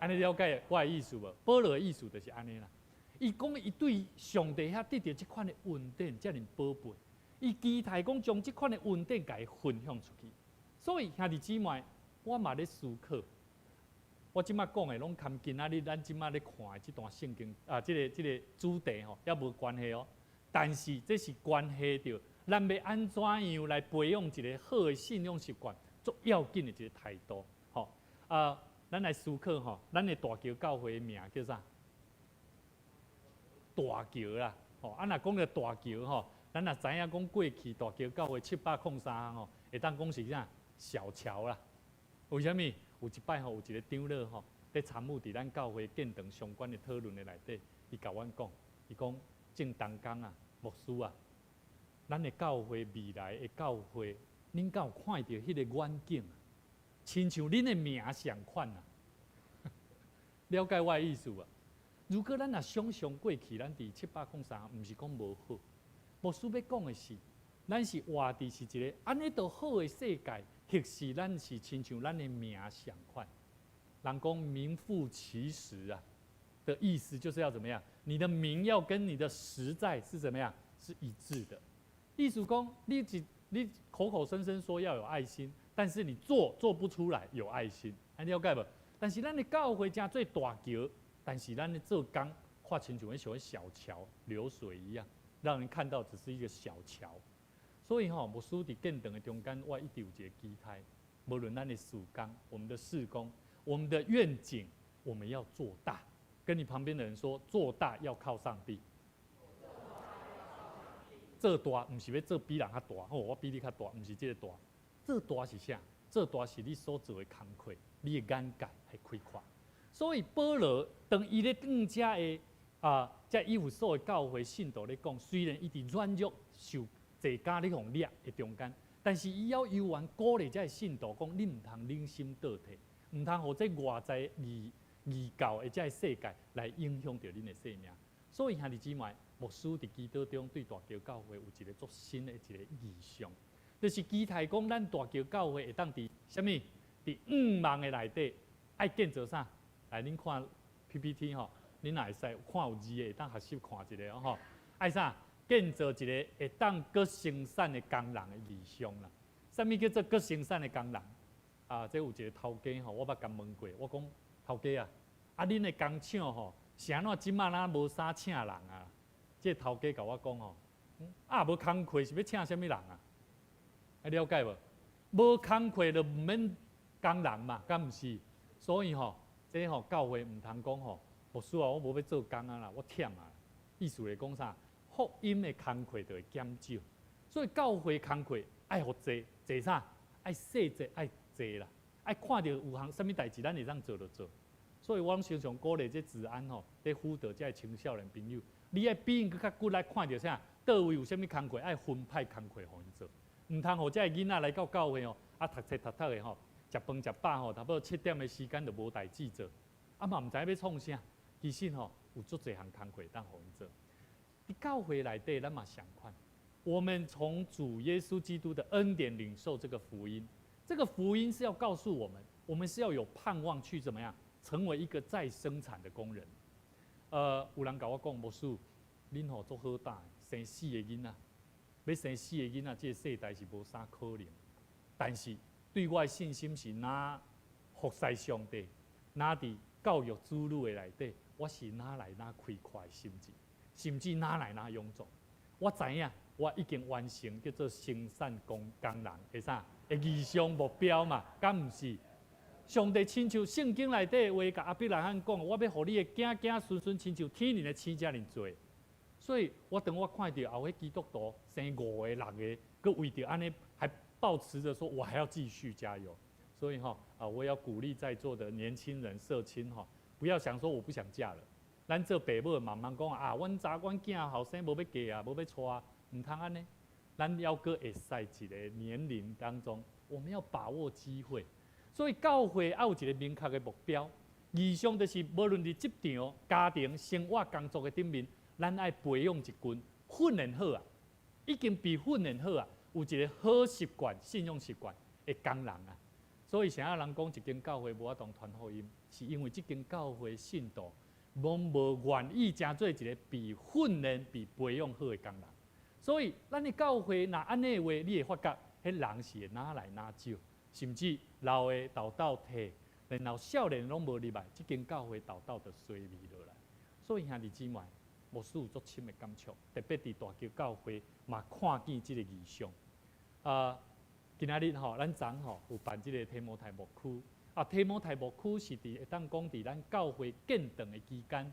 按呢了解我的意思無？保羅的意思就是按呢啦。伊講伊對上帝遐得著這款的恩典，遮爾寶貝，伊期待講將這款的恩典共伊分享出去。所以兄弟姊妹，我嘛咧思考，我這馬講的攏含今仔日咱這馬咧看的這段聖經啊，這個主題吼，猶無關係哦。但是這是關係著咱欲按怎樣來培養一個好的信仰習慣，足要緊的一個態度。吼啊，咱來思考吼，咱的大橋教會的名叫啥？大橋啦，吼啊！若講著大橋吼，咱若知影講過去大橋教會703項吼，會當講是啥？小橋啦。為啥物？有一擺吼，有一個長老吼，佇參與佇咱教會建堂相關的討論的內底，伊共阮講，伊講正當工啊，牧師啊，咱的教會未來的教會，恁敢有看著彼個遠景啊？親像恁的名相款啊！了解我的意思無？如果咱若想象過去，咱佇703，毋是講無好。牧師欲講的是，咱是活佇是一個按呢都好的世界，或是咱是親像咱的名相款。人講名副其實啊的意思，就是要怎麼樣？你的名要跟你的實在是怎麼樣？是一致的。意思講，你口口聲聲說要有愛心，但是你做不出來有愛心，按呢了解無？但是咱的教會成做大橋，但是咱的做工，看親像像小橋流水一樣，讓人看到只是一個小橋。所以吼，牧師佇建堂的中間，我一直有一個期待，無論咱的事工、我們的事工、我們的願景，我們要做大。跟你旁邊的人說，做大要靠上帝。做大毋是欲做比人較大，哦，我比你較大，毋是這個大。做大是啥？做大是你所做的工課，你的眼界會開闊。所以保羅當伊咧向遮的啊，遮以弗所的教會信徒咧講，雖然伊佇軟弱受坐監咧予掠的中間，但是伊猶猶原鼓勵遮的信徒講：恁毋通冷心倒退，毋通予這外在異異教的遮的世界來影響著恁的生命。所以兄弟姊妹，牧師佇祈禱中對大橋教會有一個足新的一個異象，就是期待講咱大橋教會會當佇啥物？佇向望的內底愛建造啥？來，恁看 PPT 吼，恁若會使看有字的，會當學習看一下吼。愛啥？建造一個會當閣生產的工人的異象啦。啥物叫做閣生產的工人？啊，這有一個頭家吼，我捌共問過，我講頭家啊，啊恁的工廠吼，是按怎這馬若無啥請人啊？這個頭家共我講吼，啊無工課是欲請啥物人啊？啊了解無？無工課就毋免工人嘛，敢毋是？所以吼，這吼教會毋通講吼，牧師啊，我無欲做工啊啦，我忝啊。意思咧講啥？福音的工課就會減少，所以教會工課愛予濟，濟啥？愛細濟，愛濟啦，愛看著有項啥物代誌，咱會當做就做。所以我攏常常鼓勵這治安吼，佇輔導這青少年朋友，你愛比𪜶閣較骨力看著啥？佗位有啥物工課，愛分派工課予𪜶做，毋通予這个囡仔來到教會吼，啊讀冊讀讀的吼，食飯食飽吼，差不多7點的時間就無代誌做，啊嘛毋知欲創啥。其實吼，有足濟項工課會當予𪜶做。佇教會內底，咱嘛相款。我們從主耶穌基督的恩典領受這個福音，這個福音是要告訴我們，我們是要有盼望去怎麼樣，成為一個再生產的工人。有人共我講，牧師，恁吼足好膽，生四個囡仔，欲生四個囡仔，這個世代是無啥可能。但是對我的信心是，若服侍上帝，若佇教育子女的內底，我是愈來愈開闊的心志，甚至愈來愈勇壯。我知影，我已經完成叫做生產工人的啥？的異象目標嘛，敢毋是？上帝親像聖經內底話，共亞伯拉罕講，我欲予你的囝囝孫孫親像天頂的星遮爾濟。所以我當我看著後彼基督徒生五個、六個，閣為著按呢，還抱持著說，我還要繼續加油。所以吼啊，我要鼓勵在座的年輕人、社青吼，不要想說我不想嫁了。咱做爸母慢慢講啊，阮查阮囝後生無欲嫁啊，無欲娶，毋通按呢，咱猶閣會使一个年齡當中，我們要把握機會。所以教會愛有一个明確的目標，異象就是無論佇職場、家庭、生活、工作的頂面，咱愛培養一群訓練好啊，已經被訓練好啊，有一个好習慣、信用習慣的工人啊。所以啥人講一間教會無法度傳福音，是因為這間教會信徒攏無願意成做一个被訓練、被培養好的工人。所以咱的教會若按呢的話，你會發覺，彼人是會哪來哪少，甚至老的沓沓退，然後少年攏無入來，這間教會沓沓就衰微落來。所以兄弟姊妹，牧師有足深的感觸，特別佇大橋教會嘛看見這个異象。啊，今仔日吼，咱昨吼有辦這个提摩太牧區。啊，提摩太牧區是佇會當講佇咱教會建堂的期間，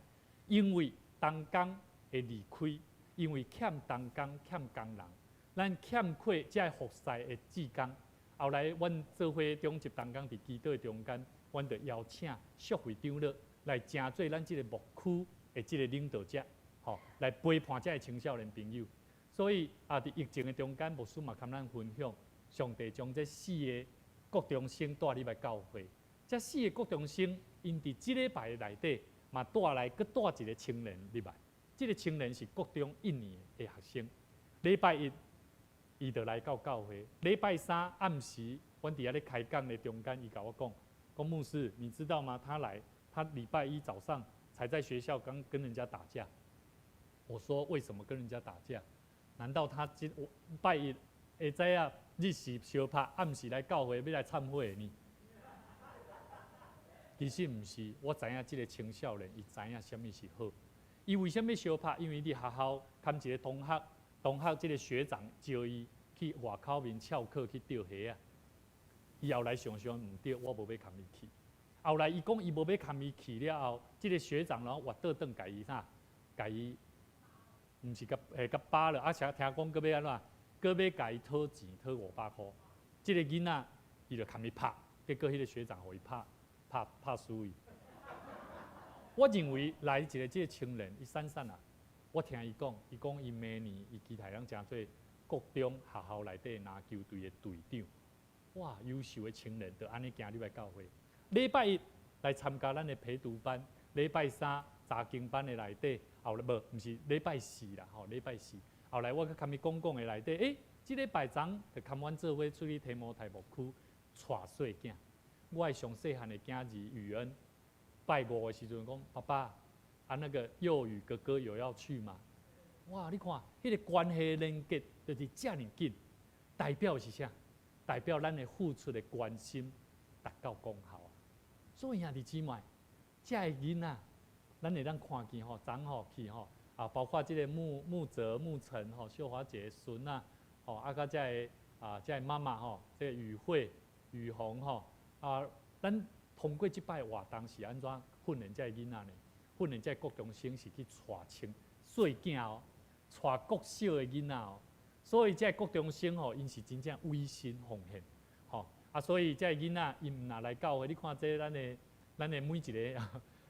因為同工的離開，因為欠同工欠工人，咱欠缺這个服侍的志工。後來，阮做伙中集同工佇祈禱的中間，阮就邀請淑慧長老來成做咱這个牧區的這个領導者，吼，來陪伴這个青少年朋友。所以啊，佇疫情的中間，牧師嘛共咱分享，上帝將這四个國中生帶入來教會。這四个國中生，𪜶佇這禮拜內底嘛帶來閣帶一个青年入來。這个青年是國中一年的學生。禮拜一，伊就來到教會。禮拜三暗時，阮佇遐咧開講的中間，伊共我講，講牧師，你知道嗎？他來，他禮拜一早上才在學校剛跟人家打架。我說為什麼跟人家打架？難道他今我拜一會知影日時相拍，暗時來教會欲來懺悔呢？其實毋是，我知影這个青少年，伊知影啥物是好。伊為啥物相拍？因為佇學校含一个同學，同學這个學長招伊去外口面翹課去釣蝦仔。伊後來想想毋對，我無欲共伊去。後來伊講伊無欲共伊去了後，這个學長然後活倒轉共伊啥？共伊毋是共會共扒了，啊，聽講閣欲按怎？閣欲共伊討錢，討500箍。這个囡仔伊就共伊拍，結果彼个學長予伊拍，拍拍輸伊。我認為來一个這个青年，伊閃閃啊！我聽伊講，伊講伊明年伊期待通成做國中學校內底籃球隊的隊長。哇，優秀的青年，就按呢行入來教會。禮拜一來參加咱的陪讀班，禮拜三查經班的內底，後來無，毋是禮拜四啦，吼，禮拜四。後來我閣共伊講講的內底，欸，這禮拜昨就共阮做伙出去提摩太牧區帶細囝。我的上細漢的囝兒宇恩，拜五的時陣講，爸爸，啊那個幼宇哥哥有要去嗎？哇，你看，彼个關係連結就是遮爾緊，代表是啥？代表咱的付出的關心達到功效啊！所以兄弟姊妹，這个囡仔，咱會當看見吼，昨吼去吼啊，包括這个牧牧哲、牧成吼、秀華姐孫仔，吼啊，佮這个啊，這个媽媽吼，這个雨慧、雨紅吼啊，咱通過這擺活動是按怎訓練這个囡仔呢？訓練這个國中生是去帶青細囝哦，帶國小的囡仔哦。所以這个國中生吼，𪜶是真正委身奉獻，吼啊！所以這个囡仔𪜶毋若來教會，你看這咱的每一个，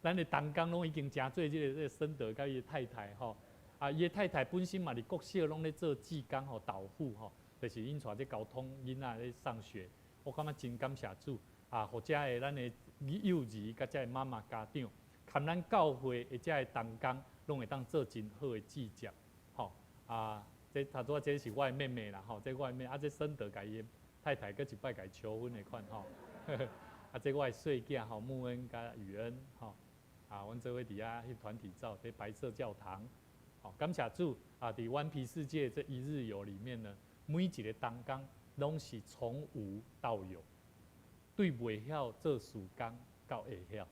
咱的同工攏已經成做這个森德佮伊的太太吼，啊，伊的太太本身嘛佇國小攏咧做志工吼，導護吼，就是𪜶帶這交通囡仔咧上學。我感覺真感謝主啊，予遮的咱的幼兒佮遮的媽媽家長，含咱教會的遮的同工，攏會當做真好的姊接，吼啊！這頭拄仔這是我的妹妹啦，吼，這我的妹，啊，這森德共伊的太太閣一擺共伊求婚的款吼，啊，這我的細囝吼，穆恩佮宇恩吼，啊，阮做伙佇遐翕團體照，佇白色教堂，吼，感謝主啊！佇頑皮世界這一日遊裡面呢，每一个同工攏是從無到有，對袂曉做事工到會曉。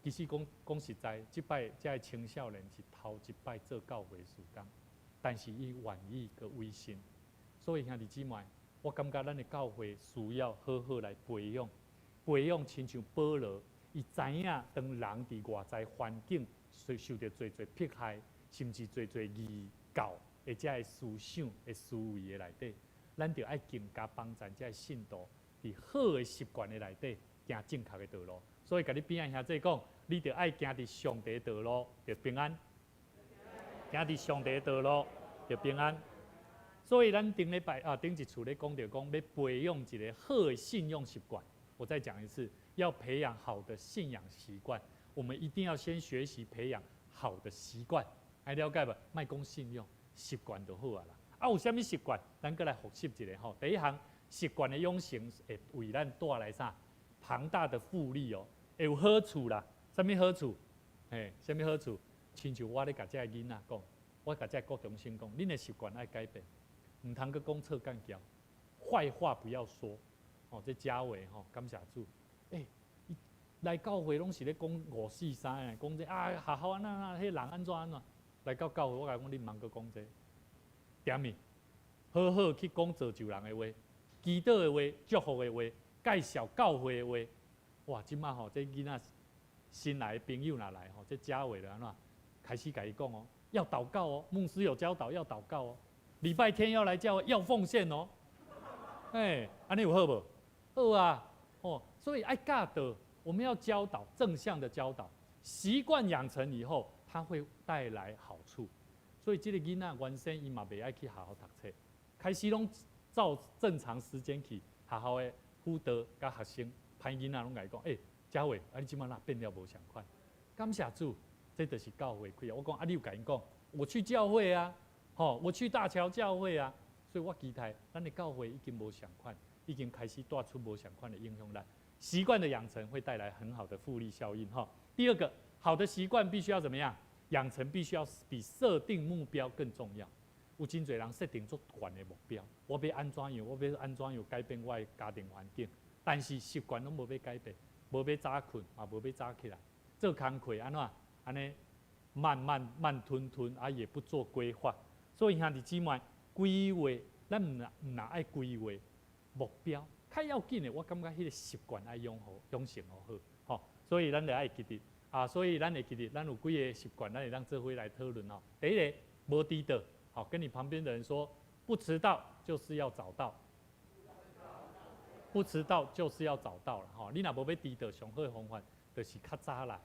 其實講講實在，這擺這个青少年是頭一擺做教會事工。但是伊願意閣委身，所以兄弟姊妹，我感覺咱的教會需要好好來培養，培養親像保羅，伊知影當人佇外在環境受受著濟濟迫害，甚至濟濟異教的這个思想的思維的內底，咱著愛更加幫助這个信徒佇好的習慣的內底行正確的道路。所以，共你邊仔兄弟講，你著愛行佇上帝道路，著平安。行佇上帝道路，著平安。所以咱頂禮拜啊，頂一次咧講著講欲培養一個好的信仰習慣。我再講一次，要培養好的信仰習慣，我們一定要先學習培養好的習慣。愛了解無？莫講信用，習慣就好啊啦。啊，有啥物習慣？咱閣來複習一下吼。第一項，習慣的養成會為咱帶來啥？龐大的複利哦，會有好處啦。啥物好處？嘿，啥物好處？親像我咧共這个囡仔講，我共這个國中生講，恁的習慣愛改變，毋通閣講臭幹譙，壞話不要說。哦，這嘉偉吼，感謝主。欸，來教會攏是咧講五四三的，講這啊學校按怎按怎，彼人按怎按怎。來到教會，我共伊講，你毋通閣講這個，踮咪？好好去講造就人的話，祈禱的話，祝福的話，介紹教會的話。哇，這擺吼，這囡仔新來的朋友若來吼，這嘉偉就按怎？開始共伊講哦，要禱告哦，牧師有教導要禱告哦，禮拜天要來教會要奉獻哦。欸，按呢有好無？好啊，哦，所以愛教導，我們要教導正向的教導，習慣養成以後，它會帶來好處。所以這个囡仔原先伊嘛袂愛去學校讀冊，開始攏照正常時間去學校的輔導佮學生，歹囡仔攏共伊講，欸，嘉偉，啊你這擺哪變了無仝款？感謝主，這就是教會開。我講啊，你有共𪜶講，我去教會啊，吼，我去大橋教會啊，所以我期待咱的教會已經無仝款，已經開始帶出無仝款的影響力。習慣的養成會帶來很好的複利效應，哈。第二個，好的習慣必須要怎麼樣？養成必須要比設定目標更重要。有真濟人設定足懸的目標，我欲按怎樣，我欲按怎樣改變我的家庭環境，但是習慣攏無欲改變，無欲早睏，嘛無欲早起來，做工課按怎？按呢慢慢慢吞吞，啊也不做規劃。所以兄弟姊妹，規劃，咱毋若毋若愛規劃目標，較要緊的，我感覺彼个習慣愛養好，養成予好，吼。所以咱著愛記得啊，所以咱會記得，咱有幾个習慣，咱會當做伙來討論吼。第一个，無遲到，好，跟你旁邊的人說，不遲到就是要早到，不遲到就是要早到啦，吼。你若無欲遲到，上好的方法就是較早來。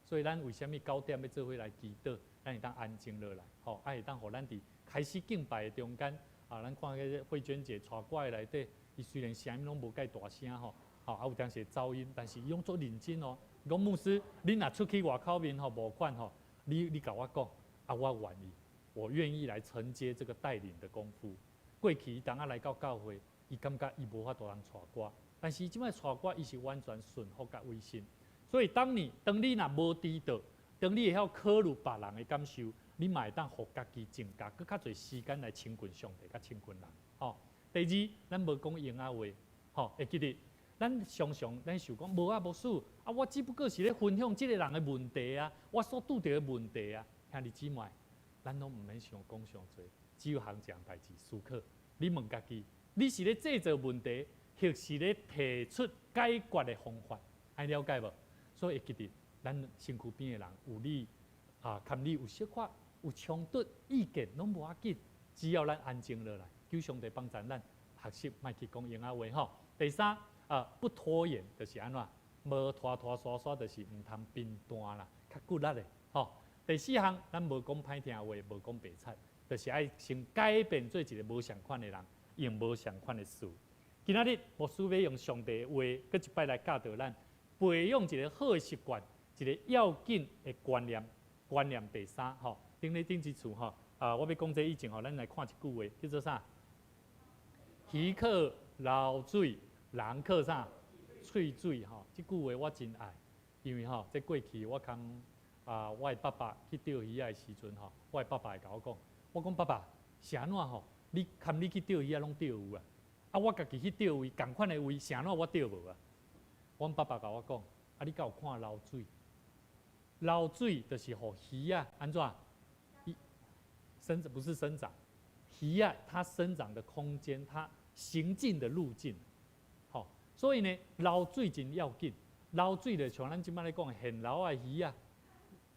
所以咱為啥物9點欲做伙來祈禱？咱會當安靜落來，吼，啊會當予咱佇開始敬拜的中間，啊，咱看彼个慧娟姐帶歌的內底，伊雖然聲音攏無蓋大聲吼，吼，啊有當時會走音，但是伊攏足認真哦。伊講牧師，恁若出去外口面吼無款吼，你共我講，啊我願意，我願意來承接這個帶領的功夫。過去伊當仔來到教會，伊感覺伊無法度通帶歌，但是伊這擺帶歌，伊是完全順服佮委身。所以當你若無遲到，當你會曉考慮別人的感受，你嘛會當予家己增加閣較濟時間來親近上帝，佮親近人。吼，第二，咱無講閒仔話，吼，會記得，咱常常咱想講無啊，牧師，啊，我只不過是咧分享這个人的問題啊，我所拄著的問題啊，兄弟姊妹，咱攏毋免想講傷濟，只有項一項代誌思考。你問家己，你是咧製造問題，抑是咧提出解決的方法？愛了解無？所以會記得，咱身軀邊的人有你啊，佮你有小可有衝突意見，攏無要緊，只要咱安靜落來，求上帝幫助咱學習，莫去講閒仔話吼。第三啊，不拖延，就是按怎？無拖拖沙沙，就是毋通貧惰啦，較骨力的吼。第四項，咱無講歹聽話，無講白賊，就是愛先改變做一个無仝款的人，用無仝款的事。今仔日牧師欲用上帝的話，閣一擺來教導咱。培養一个好的習慣，一个要緊的觀念。觀念第三，吼，頂咧頂一次吼，啊，我欲講這以前吼，咱來看一句話，叫做啥？魚靠流水，人靠啥？喙水吼。這句話我真愛，因為吼，這過去我共啊，我的爸爸去釣魚仔的時陣吼，我的爸爸會共我講，我講爸爸，是按怎吼？你含你去釣魚仔攏釣有啊？啊，我家己去釣位，仝款的位，是按怎我釣無啊？阮爸爸共我講，啊，你敢有看流水？流水就是予魚仔按怎？生不是生長，魚仔它生長的空間，它行進的路徑，吼，所以呢，流水真要緊。流水就像咱這擺咧講的現流的魚仔，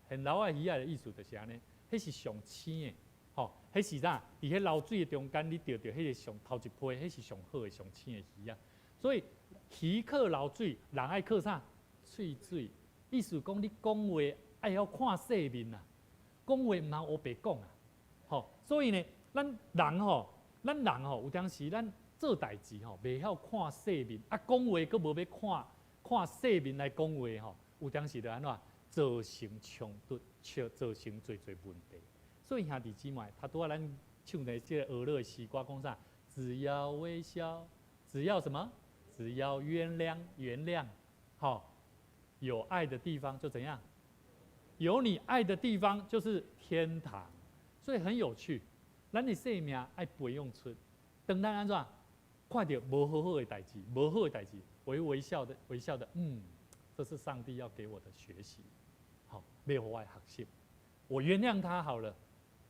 現流的魚仔的意思就是按呢，彼是上鮮的，吼，彼是啥？佇彼流水的中間，你釣著彼个上頭一批，彼是上好的、上鮮的魚仔。所以魚靠流水，人愛靠啥？喙水。意思講，你講話愛曉看世面啊，講話毋通烏白講啊，吼。所以呢，咱人吼咱人吼有當時咱做代誌吼，袂曉看世面，啊講話閣無欲看看世面來講話吼，有當時就按怎造成衝突，造成濟濟問題。所以兄弟姊妹，頭拄仔咱唱的這個娛樂的詩歌講啥？只要微笑，只要什麼？只要原諒，原諒，好，有愛的地方就怎樣？有你愛的地方就是天堂，所以很有趣。咱的生命愛培養出，當咱按怎看著無好好的代誌，無好的代誌，微微笑的，微笑的，嗯，這是上帝要給我的學習，好，欲予我學習，我原諒他好了，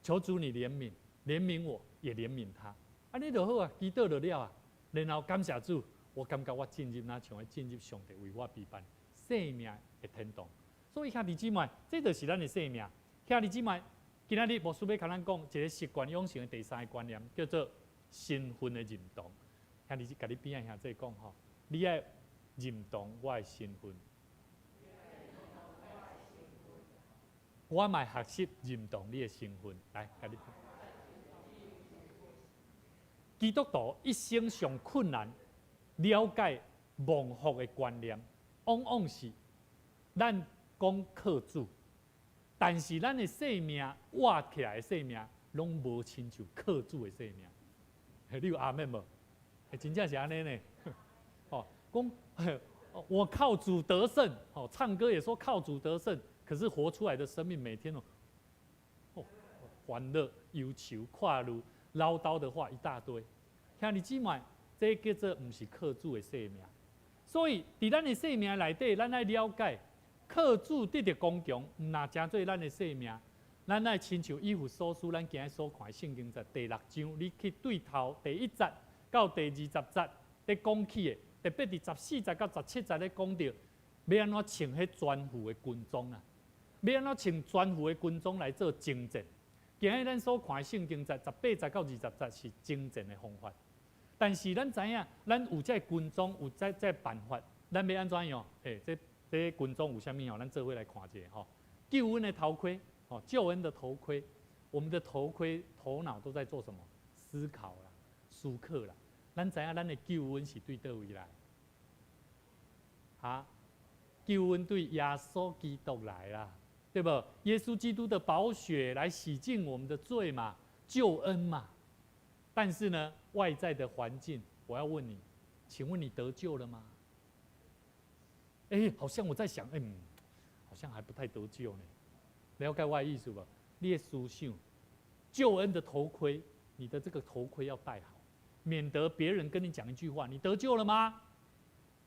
求主你憐憫，憐憫我，也憐憫他，按呢就好啊，祈禱就了啊，然後感謝主，我感覺我進入若像進入上帝為我預辦生命的天堂。所以兄弟姊妹，這就是咱的生命。兄弟姊妹，今仔日牧師欲共咱講一个習慣養成的第三个觀念，叫做身份的認同。兄弟，共你邊仔兄弟講吼，你愛認同我的身份，我嘛學習認同你的身份。來，共你。基督徒一生上困難了解蒙福的觀念，往往是咱講靠主，但是咱的生命活起來的生命，攏無親像靠主的生命。你有阿們無？真正是按呢呢。哦，講我靠主得勝，哦，唱歌也說靠主得勝，可是活出來的生命每天哦，哦，歡樂、憂愁、快樂、嘮叨的話一大堆。兄弟姊妹，這叫做毋是靠主的生命。所以，佇咱的生命內底，咱愛了解。靠主得著剛強，毋若成做咱的生命，咱愛親像以弗所書，咱今日所看的聖經節第六章，你去對頭第一節到第二十節咧講起的，特別佇14節到17節咧講著，欲按怎穿彼全副的軍裝啊？欲按怎穿全副的軍裝來做征戰？今日咱所看的聖經節18節到20節是征戰的方法，但是咱知影，咱有這个軍裝，有這个辦法，咱欲按怎用？欸，這軍裝有啥物吼？咱做伙來看一下吼。救恩的頭盔，吼，救恩的頭盔，我們的頭盔，頭腦都在做什麼？思考啦，思考啦。咱知影咱的救恩是對佗位來？哈，救恩對耶穌基督來啦，對無？耶穌基督的寶血來洗淨我們的罪嘛，救恩嘛。但是呢，外在的環境，我要問你，請問你得救了嗎？欸，好像我在想，欸，好像還不太得救呢。了解我的意思無？你的思想，救恩的頭盔，你的這個頭盔要戴好，免得別人跟你講一句話，你得救了嗎？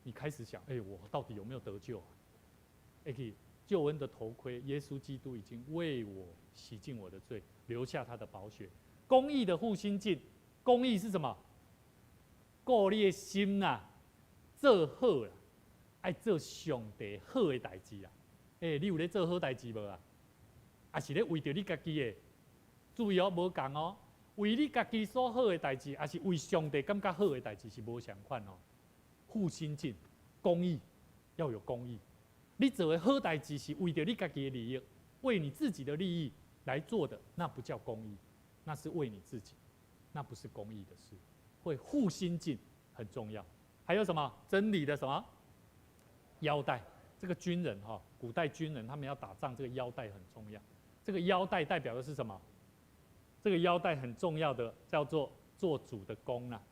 你開始想，欸，我到底有沒有得救啊？欸，救恩的頭盔，耶穌基督已經為我洗淨我的罪，留下他的寶血。公義的護心鏡，公義是什麼？顧你的心啊，做好啦。愛做上帝好的代誌啦！欸，你有咧做好代誌無啊？抑是咧為著你家己的？注意哦，無仝哦。為你家己所好的代誌，抑是為上帝感覺好的代誌是無相仝哦。護心鏡，公義要有公義。你做的好代誌是為著你家己的利益，為你自己的利益來做的，那不叫公義，那是為你自己，那不是公義的事。會護心鏡很重要。還有什麼？真理的什麼？腰帶，這個軍人哈，古代軍人他們要打仗，這個腰帶很重要。這個腰帶代表的是什麼？這個腰帶很重要的叫做做主的工啊。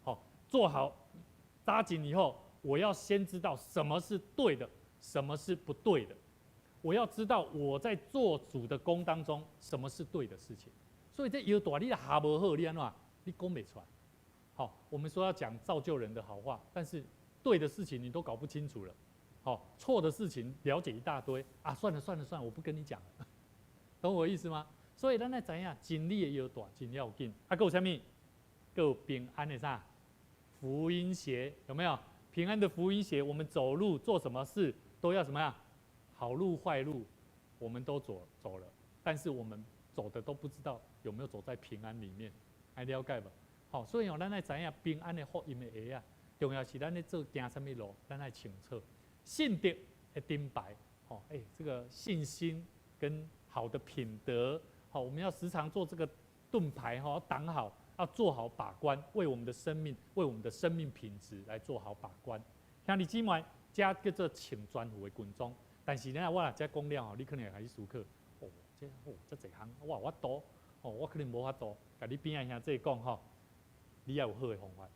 好，做好扎緊以後，我要先知道什麼是對的，什麼是不對的。我要知道我在做主的工當中，什麼是對的事情。所以這腰帶你若合無好，你按怎？你講袂出來。好，我們說要講造就人的好話，但是對的事情你都搞不清楚了。好，錯的事情了解一大堆啊！算了算了算了，我不跟你講了，懂我意思嗎？所以咱愛知影真理的腰帶真要緊。啊，閣有啥物？閣有平安的啥？福音鞋有沒有？平安的福音鞋，我們走路做什麼事都要什麼呀？好路壞路，我們都走走了，但是我們走的都不知道有沒有走在平安裡面，愛了解無？好，所以哦，咱愛知影平安的福音的鞋仔，重要是咱咧做行啥物路，咱愛清楚。信德的盾牌，吼，欸，這個信心跟好的品德，好，我們要時常做這個盾牌，吼，擋好，啊，要做好把關，為我們的生命，為我們的生命品質來做好把關。兄弟姊妹，這叫做穿全副的軍裝。但是呢，我若這講了吼，你可能會開始思考，哦，這哦這濟項，我有法度，哦，我可能無法度。共你邊仔兄弟講吼，你愛有好的方法。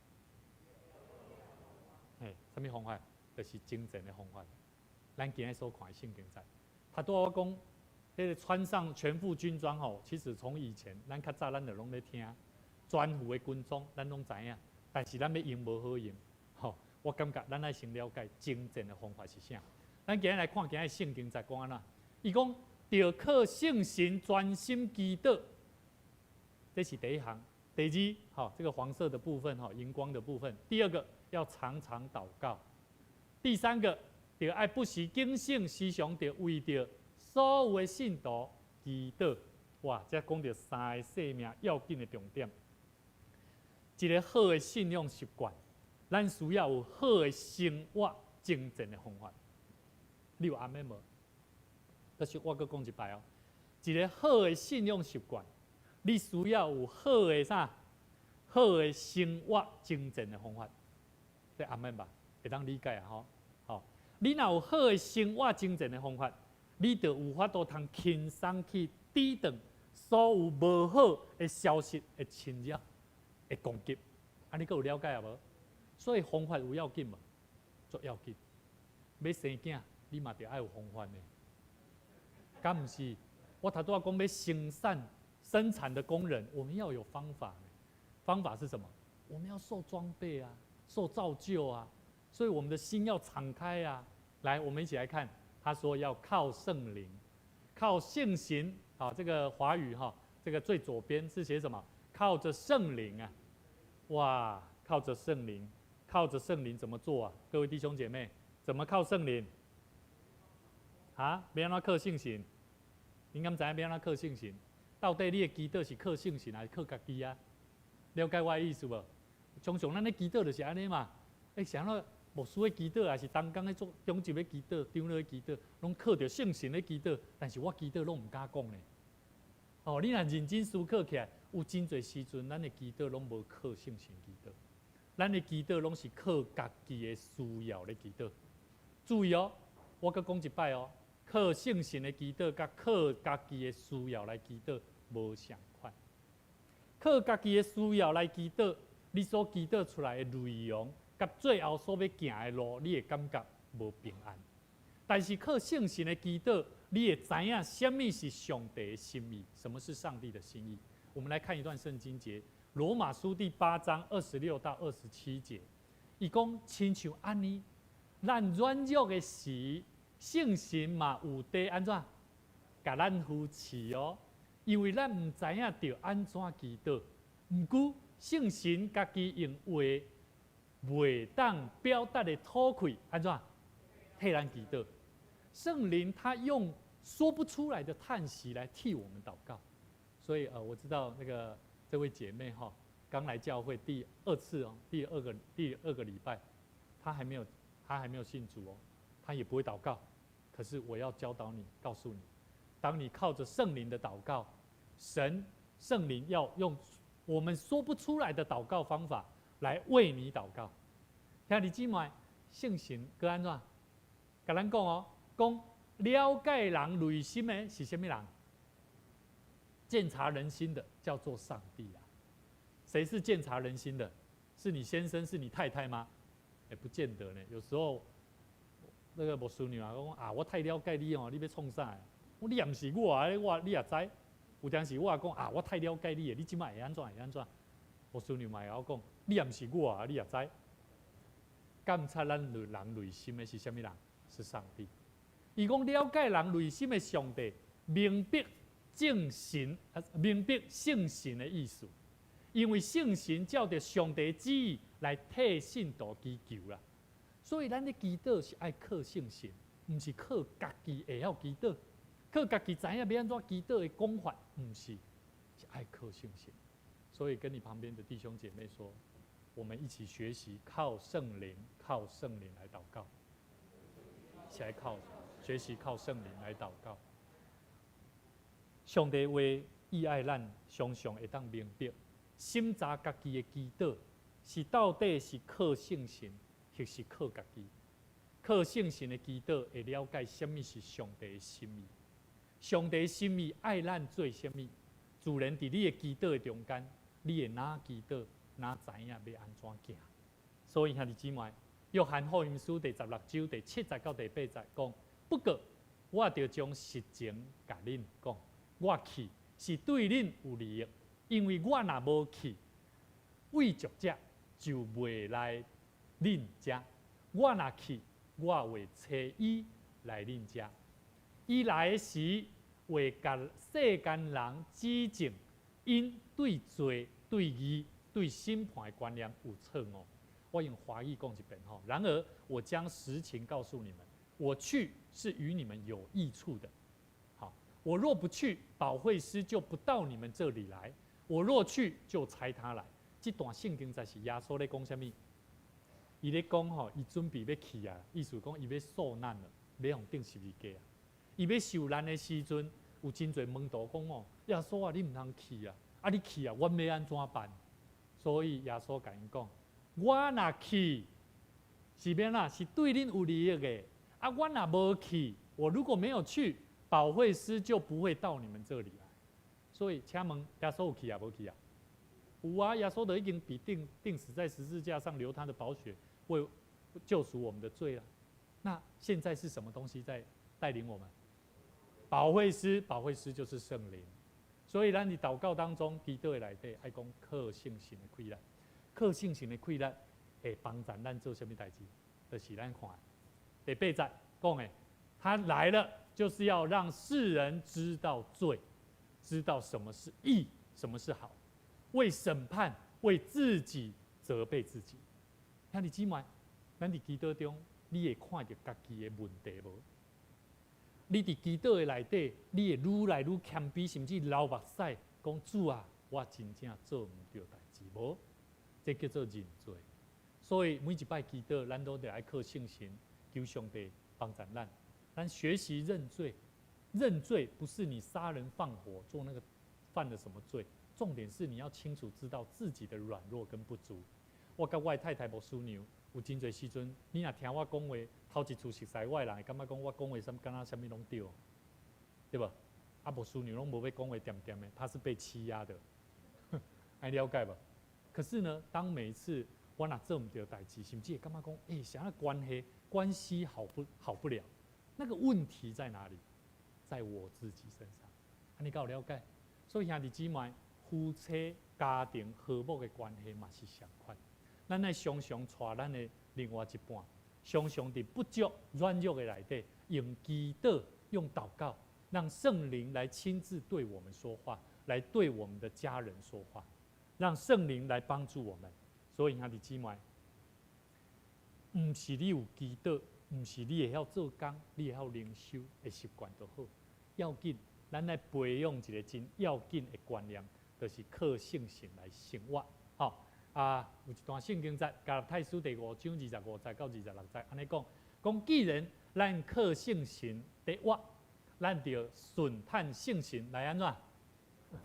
嘿，啥物方法？就是征戰的方法。咱今日所看的聖經節，頭拄我講，彼個穿上全副軍裝吼，其實從以前咱較早咱就攏咧聽全副的軍裝，咱攏知影。但是咱欲用無好用，吼，我感覺咱愛先了解征戰的方法是啥。咱今日來看今日聖經節講按怎？伊講著靠聖神專心祈禱，這是第一項。第二，吼，這個黃色的部分，吼，熒光的部分。第二個要常常禱告。第三個，著愛不時警醒，時常著為著所有的信徒祈禱。哇，這講著三個生命要緊的重點。一個好的信仰習慣，咱需要有好的生活征戰的方法。你有阿們無？就是我閣講一擺哦。一個好的信仰習慣，你需要有好的啥？好的生活征戰的方法。這阿們吧？會當理解啊吼。好，你若有好的生活征戰的方法，你就有法度通輕鬆去抵擋所有無好的消息的侵擾、的攻擊。啊，你閣有了解啊無？所以方法有要緊無？足要緊。欲生囝，你嘛著愛有方法呢。敢毋是？我頭拄仔講欲生產生產的工人，我們要有方法。方法是什麼？我們要受裝備啊，受造就啊，所以我們的心要敞開啊。來，我們一起來看，他說要靠聖靈，靠聖神啊。這個華語哈，這個最左邊是寫什麼？靠着聖靈啊！哇，靠着聖靈，靠着聖靈怎麼做啊？各位弟兄姐妹，怎麼靠聖靈？啊？欲按怎靠聖神？你敢知影欲按怎靠聖神？到底你的祈禱是靠聖神還是靠家己啊？了解我的意思無？常常咱咧祈禱就是按呢嘛。欸，啥物牧師咧祈禱，還是同工咧做長執咧祈禱、長老咧祈禱，攏靠著聖神咧祈禱。但是我祈禱攏毋敢講咧。哦，你若認真思考起來，有真濟時陣，咱的祈禱攏無靠聖神祈禱，咱的祈禱攏是靠家己的需要咧祈禱。注意哦，我閣講一擺哦，靠聖神的祈禱，佮靠家己的需要來祈禱無相仝。靠家己的需要來祈禱，你所祈禱出來的內容，佮最後所欲行的路，你會感覺無平安。但是靠聖神的祈禱，你會知影啥物是上帝的心意，什麼是上帝的心意。我們來看一段聖經節，《羅馬書》第8章26到27節，伊講親像按呢，咱軟弱的時，聖神嘛有佇按怎，共咱扶持哦。因為咱毋知影著按怎祈禱，毋過聖神家己用話袂當表達的吐氣，按怎替咱祈禱。聖靈他用說不出來的嘆息來替我們禱告，所以我知道那個這位姐妹哈，剛來教會第二次哦，第二個禮拜，她還沒有信主哦，她也不會禱告，可是我要教導你，告訴你，當你靠着聖靈的禱告，神聖靈要用我們說不出來的禱告方法來為你禱告。兄弟姊妹，聖神閣按怎？共咱講哦，講了解人內心的是啥物人？鑒察人心的叫做上帝啊。誰是鑒察人心的？是你先生，是你太太嗎？欸，不見得呢。有時候那個牧師娘啊，講啊，我太了解你哦，你欲創啥？我你也毋是我啊，我你也知。有當時我也講啊，我太了解你的，你這擺會按怎會按怎？牧師娘嘛會曉講，你也毋是我啊，你也知。監察咱人內心的是啥物人？是上帝。伊講了解人內心的上帝，明白正神，明白聖神的意思。因為聖神照著上帝旨意來替信徒祈求啦。所以咱咧祈禱是愛靠聖神，毋是靠家己會曉祈禱，靠家己知影欲按怎祈禱的講法，毋是，是愛靠聖神。所以跟你旁邊的弟兄姐妹說，我們一起學習靠聖靈，靠聖靈來禱告，一起來靠學習靠聖靈來禱告。上帝話伊愛咱常常會當明白。審查家己的祈禱，是到底是靠聖神，抑是靠家己？靠聖神的祈禱會了解啥物是上帝的心意。上帝心意愛咱做啥物？自然佇你的祈禱的中間，你會哪祈禱，哪知影欲按怎行。所以兄弟姊妹，約翰福音書第16章第7節到第8節講：不過我著將實情共恁講，我去是對恁有利益，因為我若無去，慰藉者就袂來恁遮；我若去，我會差伊來恁遮。伊來的時，會共世間人指證，𪜶對罪、對義、對審判的觀念有錯誤。我用華語講一遍吼。然而，我將實情告訴你們，我去是與你們有益處的。好，我若不去，保惠師就不到你們這裡來；我若去，就差他來。這段聖經在是耶穌咧講啥物？伊咧講吼，伊準備欲去啊，意思講伊欲受難了，欲予釘十字架啊。伊欲受難的時陣，有真濟門徒講哦，耶穌啊，你毋通去啊！啊，你去啊，阮欲按怎辦？所以耶穌共𪜶講：我若去，是欲按怎？是對恁有利益的。啊，我若無去，我如果沒有去，保惠師就不會到你們這裡來。所以，請問耶穌有去抑無去啊？有啊，耶穌都已經被釘死在十字架上，流他的寶血，為救贖我們的罪了。那現在是什麼東西在帶領我們？保惠師，保惠師就是聖靈。所以，咱佇禱告當中，祈禱的內底愛講靠聖神的氣力，靠聖神的氣力會幫助咱做啥物代誌？就是咱看第八節講的，他來了，就是要讓世人知道罪，知道什麼是義，什麼是好，為審判，為自己責備自己。兄弟姊妹，咱佇祈禱中，你會看著家己的問題無？你佇祈禱的內底，你會愈來愈謙卑，甚至流目屎，講主啊，我真正做毋對代誌無？這叫做認罪。所以每一擺祈禱，咱都得愛靠聖神，求上帝幫助咱。咱學習認罪，認罪不是你殺人放火做那個犯了什麼罪，重點是你要清楚知道自己的軟弱跟不足。我佮我太太牧師娘有真濟時陣，你若聽我講話，頭一次熟似我的人會感覺講我講話啥敢若啥物攏對，對無？啊，牧師娘攏無欲講話，恬恬的，他是被欺壓的，愛了解無？可是呢，當每一次我若做毋對代誌，甚至會感覺講，欸，啥關係關係好不了，那個問題在哪裡？在我自己身上。按呢敢有了解？所以兄弟姊妹，夫妻家庭和睦的關係嘛是相款。咱愛常常帶咱的另外一半，常常佇不足軟弱的內底，用祈禱、用禱告，讓聖靈來親自對我們說話，來對我們的家人說話，讓聖靈來幫助我們。所以兄弟姊妹，毋是你有祈禱，毋是你會曉做工，你會曉靈修的習慣就好。要緊，咱來培養一個真要緊的觀念，就是靠聖神來生活。吼啊，有一段聖經節，加拉太書第5章25節到26節，按呢講，講既然咱靠聖神佇活，咱就順趁聖神來按怎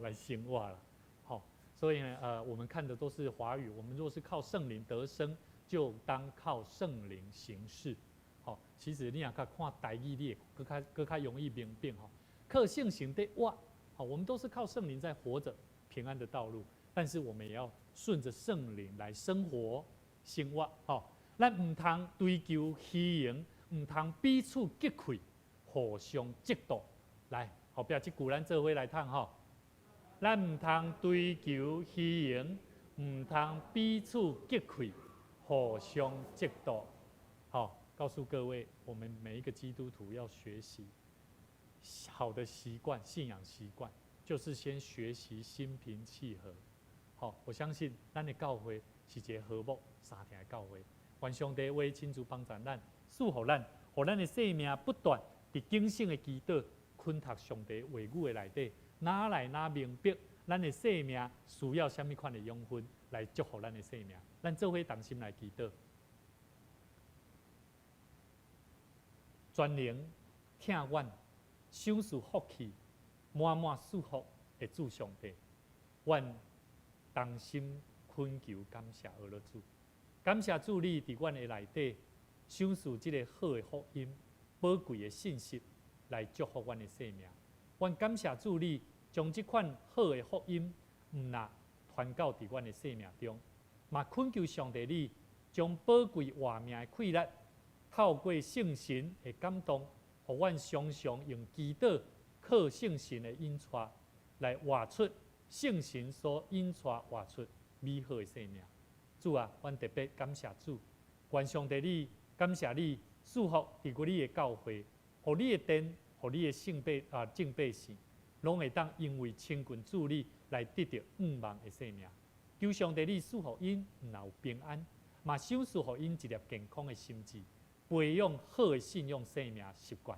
來生活啦。好，所以呢，我們看的都是華語。我們若是靠聖靈得生，就當靠聖靈行事。好，其實你若較看台語，你會閣較閣較容易明白吼。靠聖神佇活，好，我們都是靠聖靈在活着平安的道路，但是我們也要順着聖靈來生活生活。吼，咱毋通追求虛榮，毋通彼此激氣，互相嫉妒。來，後壁這句咱做伙來讀吼。咱毋通追求虛榮，毋通彼此激氣，互相嫉妒。好，告訴各位，我們每一個基督徒要學習好的習慣，信仰習慣，就是先學習心平氣和。好，我相信咱的教會是一個和睦相疼的教會。願上帝話親自幫助咱，賜予咱，予咱的生命不斷佇警醒的祈禱，懇讀上帝話語的內底，哪來哪明白咱的生命需要啥物款的養分來祝福咱的生命。咱做伙同心來祈禱，全能疼阮、賞賜福氣、滿滿賜福的主上帝，願逐同心懇求感謝阿樂主，感謝主你佇阮的內底賞賜這个好的福音、寶貴的信息來祝福阮的生命。阮感謝主你將這款好的福音，毋若傳到佇阮的生命中，嘛懇求上帝你將寶貴活命的氣力，透過聖神的感動，予阮常常用祈禱靠聖神的引帶，來活出聖神所引帶活出美好的生命。主啊，阮特別感謝主，願上帝你感謝你賜福佇過你的教會，予你的殿，予你的聖百啊眾百姓，攏會當因為親近主你來得著向望的生命。求上帝你賜予𪜶毋若有平安，嘛賞賜予𪜶一粒健康的心志，培養好的信仰生命習慣，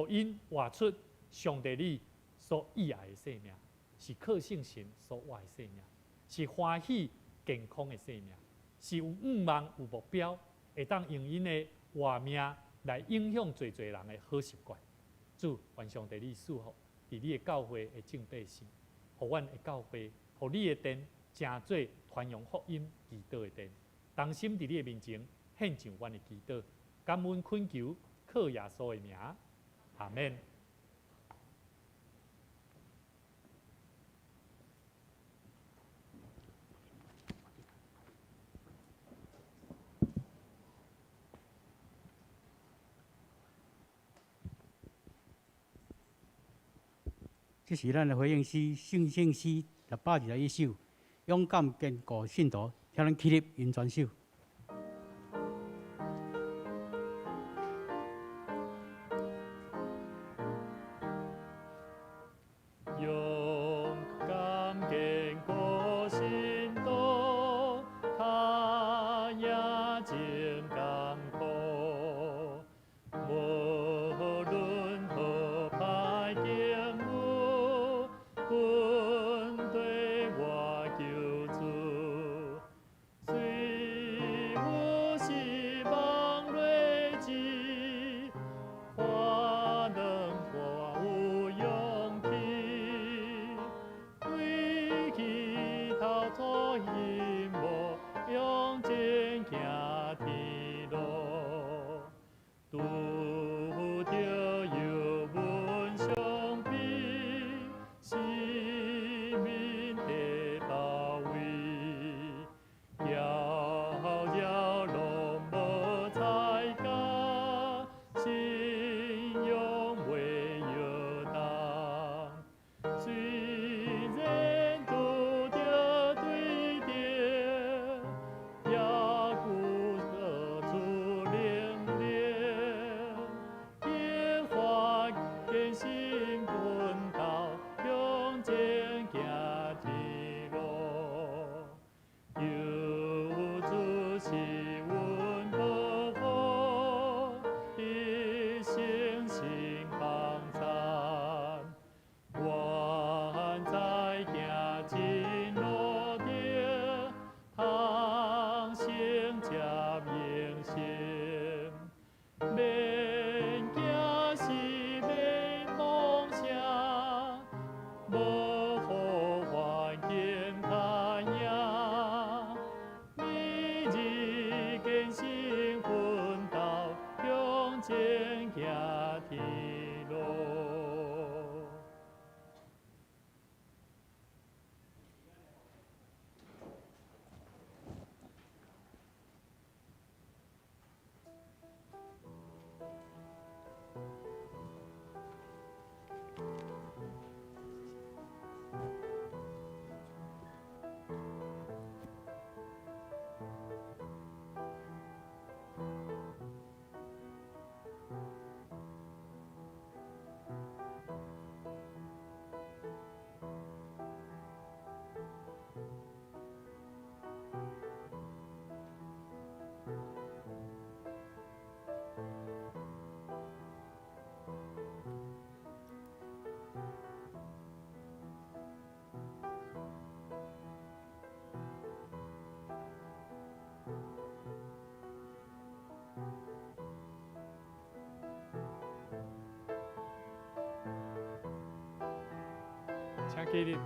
予𪜶活出上帝你所喜愛的生命，是靠聖神所活的生命，是歡喜健康的生命，是有向望、有目標，會當用𪜶的活命來影響濟濟人的好習慣。主，願上帝你賜福佇你的教會的眾百姓，予阮的教會，予你的殿，成做傳揚福音祈禱的殿。同心佇你的面前獻上阮的祈禱，感恩懇求，靠耶穌的名，阿們。這是咱的回應詩，聖經詩621首，勇敢堅固信徒，請咱起立，用全首。勇敢堅固信徒，他也真艱苦，無論何歹境遇，跟綴我救主。雖有失望淚志，看能我有勇氣，對起頭做希望，向前行天路。拄著油溫相比，生命的包圍，遙遙攏無彩甲，信仰袂搖動。雖然拄著對敵，也猶得主能力，耶和華堅心奮鬥，向前行天路。救主是阮保護，一生心幫贊。願在行真路頂，通承接榮幸。免驚死，免妄想，無好環境較贏。每日堅心奮鬥，向前行天路。請起立。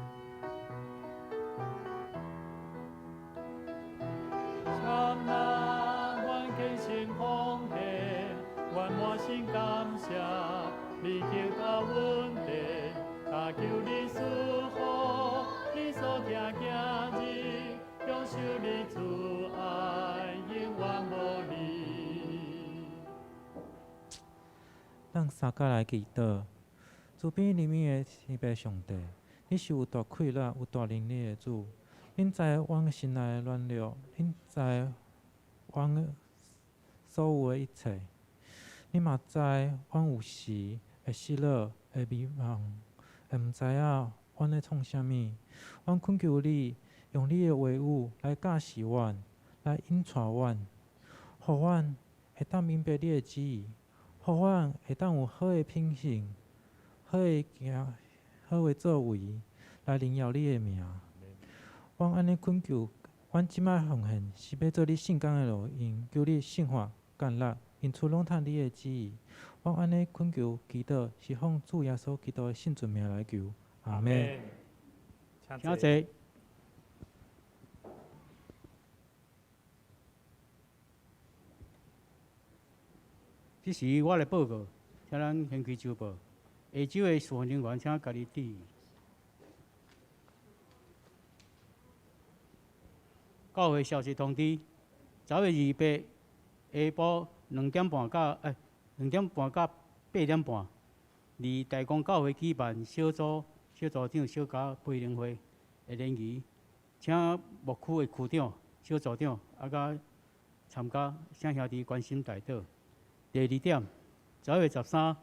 心感謝，你求他恩典，他求你賜福，你所疼囝兒，享受你慈愛，永遠無離。咱三甲來祈禱，慈悲憐憫的天父上帝，你是有大氣力、有大能力的主，恁知阮心內的軟弱，恁知阮所有的一切，你嘛知阮有時會失落、會迷茫、會毋知影阮咧創啥物。阮懇求你用你的話語來教示阮，來引帶阮，予阮會當明白你的旨意，予阮會當有好的品行、好的行、好的作為，來榮耀你的名。阮按呢懇求，阮這擺奉獻是欲做你聖工的路用，求你聖化、建立，因此攏趁你的旨意。阮按呢懇求祈禱，是奉主耶穌基督的聖尊名來求，阿們。請坐。這時我來報告，請咱掀開週報。下週的事奉人員請家己注意。教會消息通知：10月28下晡2點半到2點半到8點半，佇大公教會舉辦小組小組長小家培靈會的聯誼，請牧區的區長、小組長佮參加，請兄弟關心代禱。第二點，10月13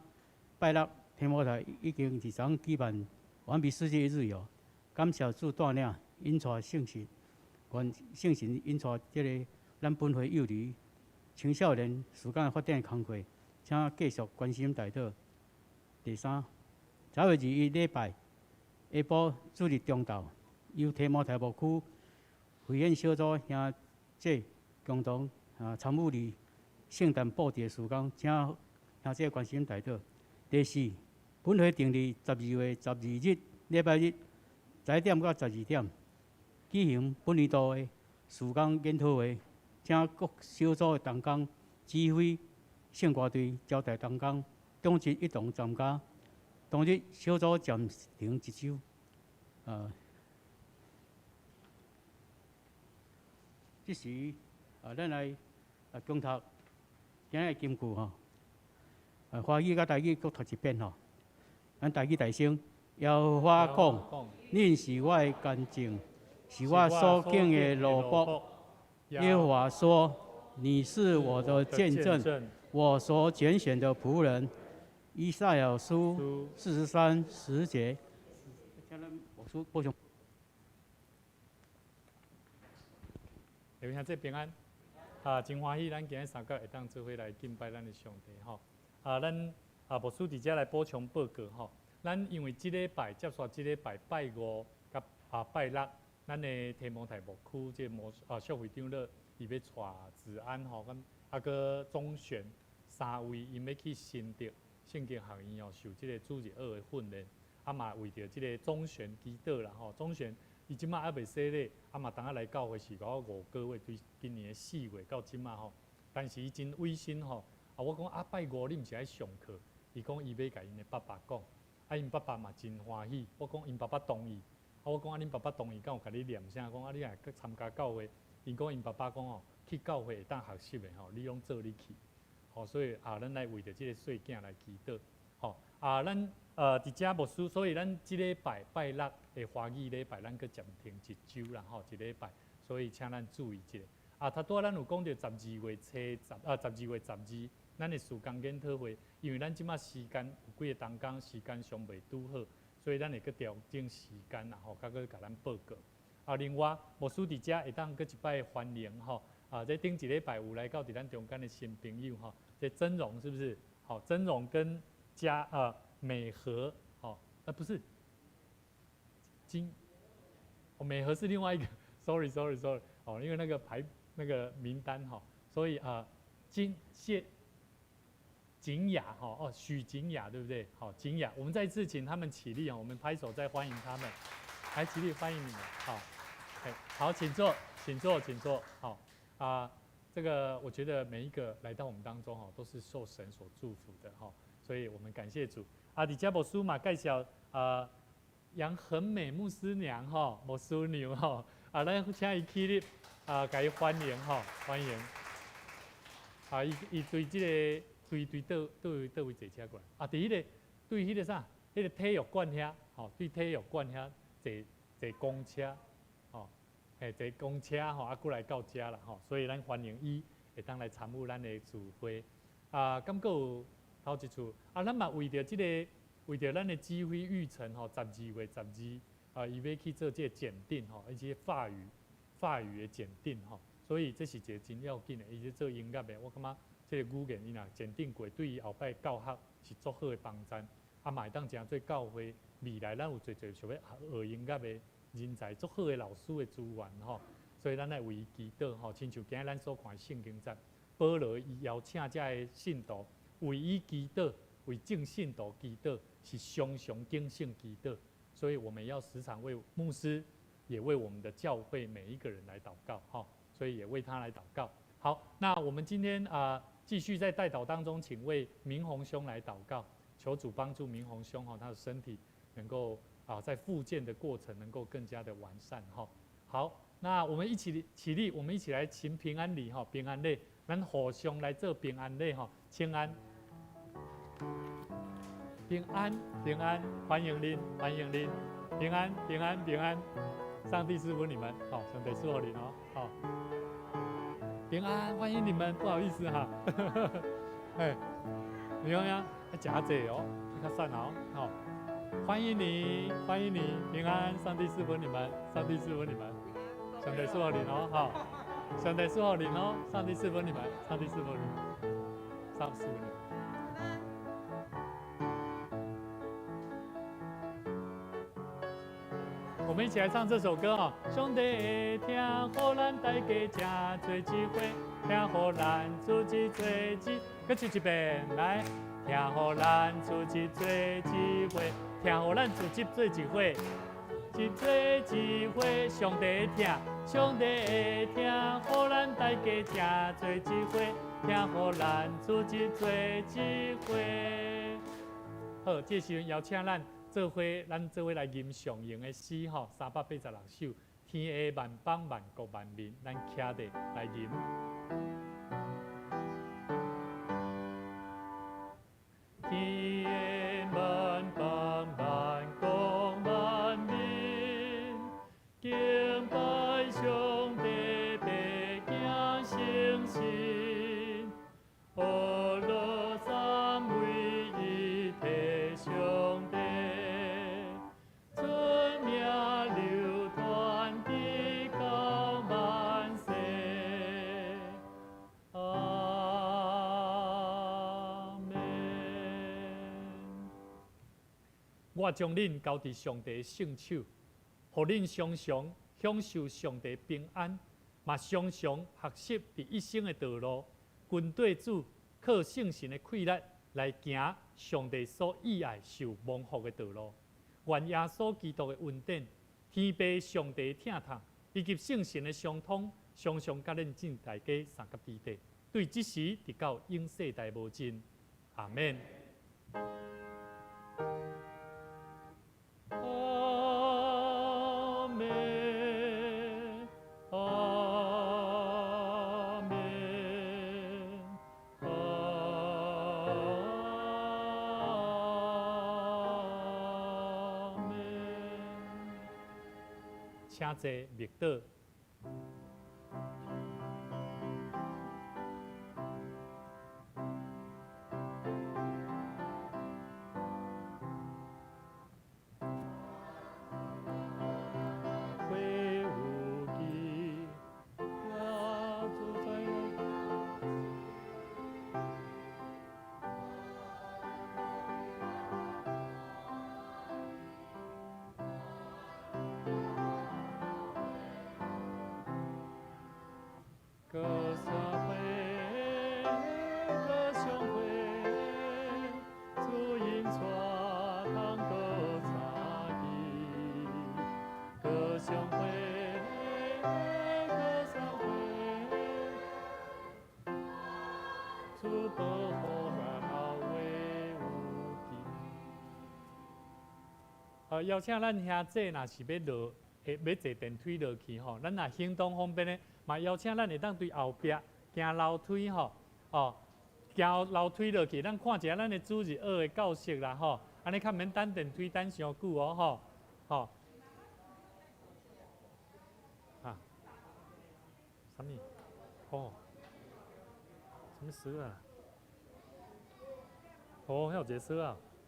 拜六，提摩太已經佇昨舉辦玩比世界一日遊，感謝主帶領引帶聖神，願聖神引帶這个咱本會幼兒青少年事工發展的工課，請繼續關心代禱。第三，10月21禮拜下晡主日中晝，由提摩太牧區會員小組兄弟共同參與佇聖誕布置的事工，請兄弟關心代禱。第四，本會定佇12月12日禮拜日11點到12點舉行本年度的事工研討會，請各小組的同工、指揮、聖歌隊、招待同工、長執一同參加。當日小組暫停一週。這時咱來恭讀今日的金句吼，華語佮台語閣讀一遍吼。咱台語大聲，耶和華講：恁是我的見證，是我所揀的奴僕。耶和華說：你是我的見證，我所揀選的僕人。以賽亞書43:10節。弟兄姊妹平安，啊，真歡喜，咱今日三個會當做伙來敬拜咱的上帝吼。啊，咱啊牧師佇遮來補充報告吼。咱因為這禮拜接續這禮拜拜五佮拜六，咱的提摩太牧區這個牧會長老伊欲帶子安吼，佮閣鍾璇三位，𪜶欲去新竹聖經學院哦，受這個主日學的訓練。啊嘛為著這個鍾璇祈禱啦吼，鍾璇伊這馬猶未洗禮，啊嘛當下來教會是講5個月，對今年的4月到這馬吼。但是伊真偉心吼，啊我講啊拜五你毋是愛上課，伊講伊欲共𪜶的爸爸講，啊𪜶爸爸嘛真歡喜。我講𪜶爸爸同意，啊我講啊恁爸爸同意，敢有共你念啥？講啊你若去參加教會，伊講𪜶爸爸講哦，去教會會當學習的吼，你攏做你去。吼，所以啊，咱來為著這个細囝來祈禱。吼啊，咱佇遮牧師，所以咱這禮拜拜六的華語禮拜，咱閣暫停一週啦，吼，一禮拜，所以請咱注意一下。啊，頭拄仔咱有講著12月初十啊，12月12，咱的事工研討會，因為咱這馬時間有幾个同工時間尚袂拄好，所以咱會閣調整時間啦，吼，閣閣共咱報告。啊，另外牧師佇遮會當閣一擺歡迎吼，啊，這頂一禮拜有來到佇咱中間的新朋友吼，這真榮是不是？好，真榮跟嘉美和，好，啊不是，金，哦美和是另外一個，sorry sorry sorry，哦，因為那個排那個名單哈，所以啊金謝景雅哈，哦許景雅對不對？好景雅，我們再次請他們起立啊，我們拍手再歡迎他們，來起立歡迎你們，好，好，請坐，請坐，請坐，好啊，这个我觉得每一个来到我们当中哈，都是受神所祝福的哈，所以我们感谢主。啊，伫遮牧师嘛介绍啊，杨恒美牧师娘哈，牧师娘哈，啊，咱请伊起立啊，共伊欢迎哈，欢迎。啊，伊伊对這个對對佗佗佗位坐車過來？啊，佇彼個對彼個啥？彼個體育館遐，吼，對體育館遐坐坐公車，吼，嘿，坐公車吼，啊，過來到遮啦，吼，所以咱歡迎伊會當來參與咱的聚會。啊，敢閣有頭一次，啊，咱嘛為著這個，為著咱的指揮育成吼，12月12，啊，伊欲去做這個檢定吼，而且法語的檢定吼，所以這是一個真要緊的，伊是做音樂的，我感覺這個語言伊若檢定過，對伊後擺教學是足好的幫助。啊，嘛會當成做教會未來，咱有濟濟想欲學音樂的人才，足好的老師的資源吼。所以咱愛為伊祈禱吼，親像今日咱所看的聖經節，保羅伊邀請遮的信徒為伊祈禱，為眾信徒祈禱，是常常警醒祈禱。所以我們要時常為牧師，也為我們的教會每一個人來禱告哈。所以也為他來禱告。好，那我們今天啊，繼續在代禱當中，請為明宏兄來禱告。求主幫助明宏兄哈，他的身體能夠啊，在復健的過程能夠更加的完善哈。好，那我們一起起立，我們一起來行平安禮哈，平安禮，咱互相來做平安禮哈，請安，平安平安，歡迎您，歡迎您，平安平安平安，上帝祝福你們，好，上帝祝福你哦，好，平安，歡迎你們，不好意思哈，哎，你看呀。食較濟哦，較散哦，好，歡迎你，歡迎你，平安，上帝祝福你們，上帝祝福你們，上帝祝福你哦，好，上帝祝福你哦，上帝祝福你們，上帝祝福你們，上帝祝福你們。我們一起來唱這首歌哦，上帝疼，予咱大家這做一伙，疼予咱組織做一，閣唱一遍來。疼予咱組織做一伙，疼予咱組織做一伙，一做一伙。上帝疼，上帝疼，予咱大家這做一伙，疼予咱組織做一伙。好，這時陣邀請咱做伙，咱做伙來吟上用的詩吼，386首，天下萬邦萬國萬民，咱徛佇來吟。天下萬邦萬國萬民，敬拜上帝，白行誠實，呵樂三位一體上帝，尊名流傳直到萬世。阿們。我將恁交佇上帝聖手，予恁常常享受上帝平安，嘛常常學習佇一生的道路，跟綴主靠聖神的氣力來行上帝所喜愛受蒙福的道路。願耶穌基督的恩典、天父上帝的疼痛以及聖神的相通，常常佮恁眾大家相佮佇底，對這時直到永世代無盡。阿們。阿們，阿們，阿們。請坐，默禱。歌相會，歌相會，主引帶通閣早起。歌相會，歌相會，邀請咱兄姊若是欲落，會欲坐電梯落去吼，咱若行動方便的，嘛邀請咱會當對後壁行樓梯吼，哦，行樓梯落去，咱看一下咱的主日學的教室啦吼，按呢較免等電梯等傷久哦吼，吼。啊？啥物？哦，啥物事啊？哦，遐有一个鎖啊。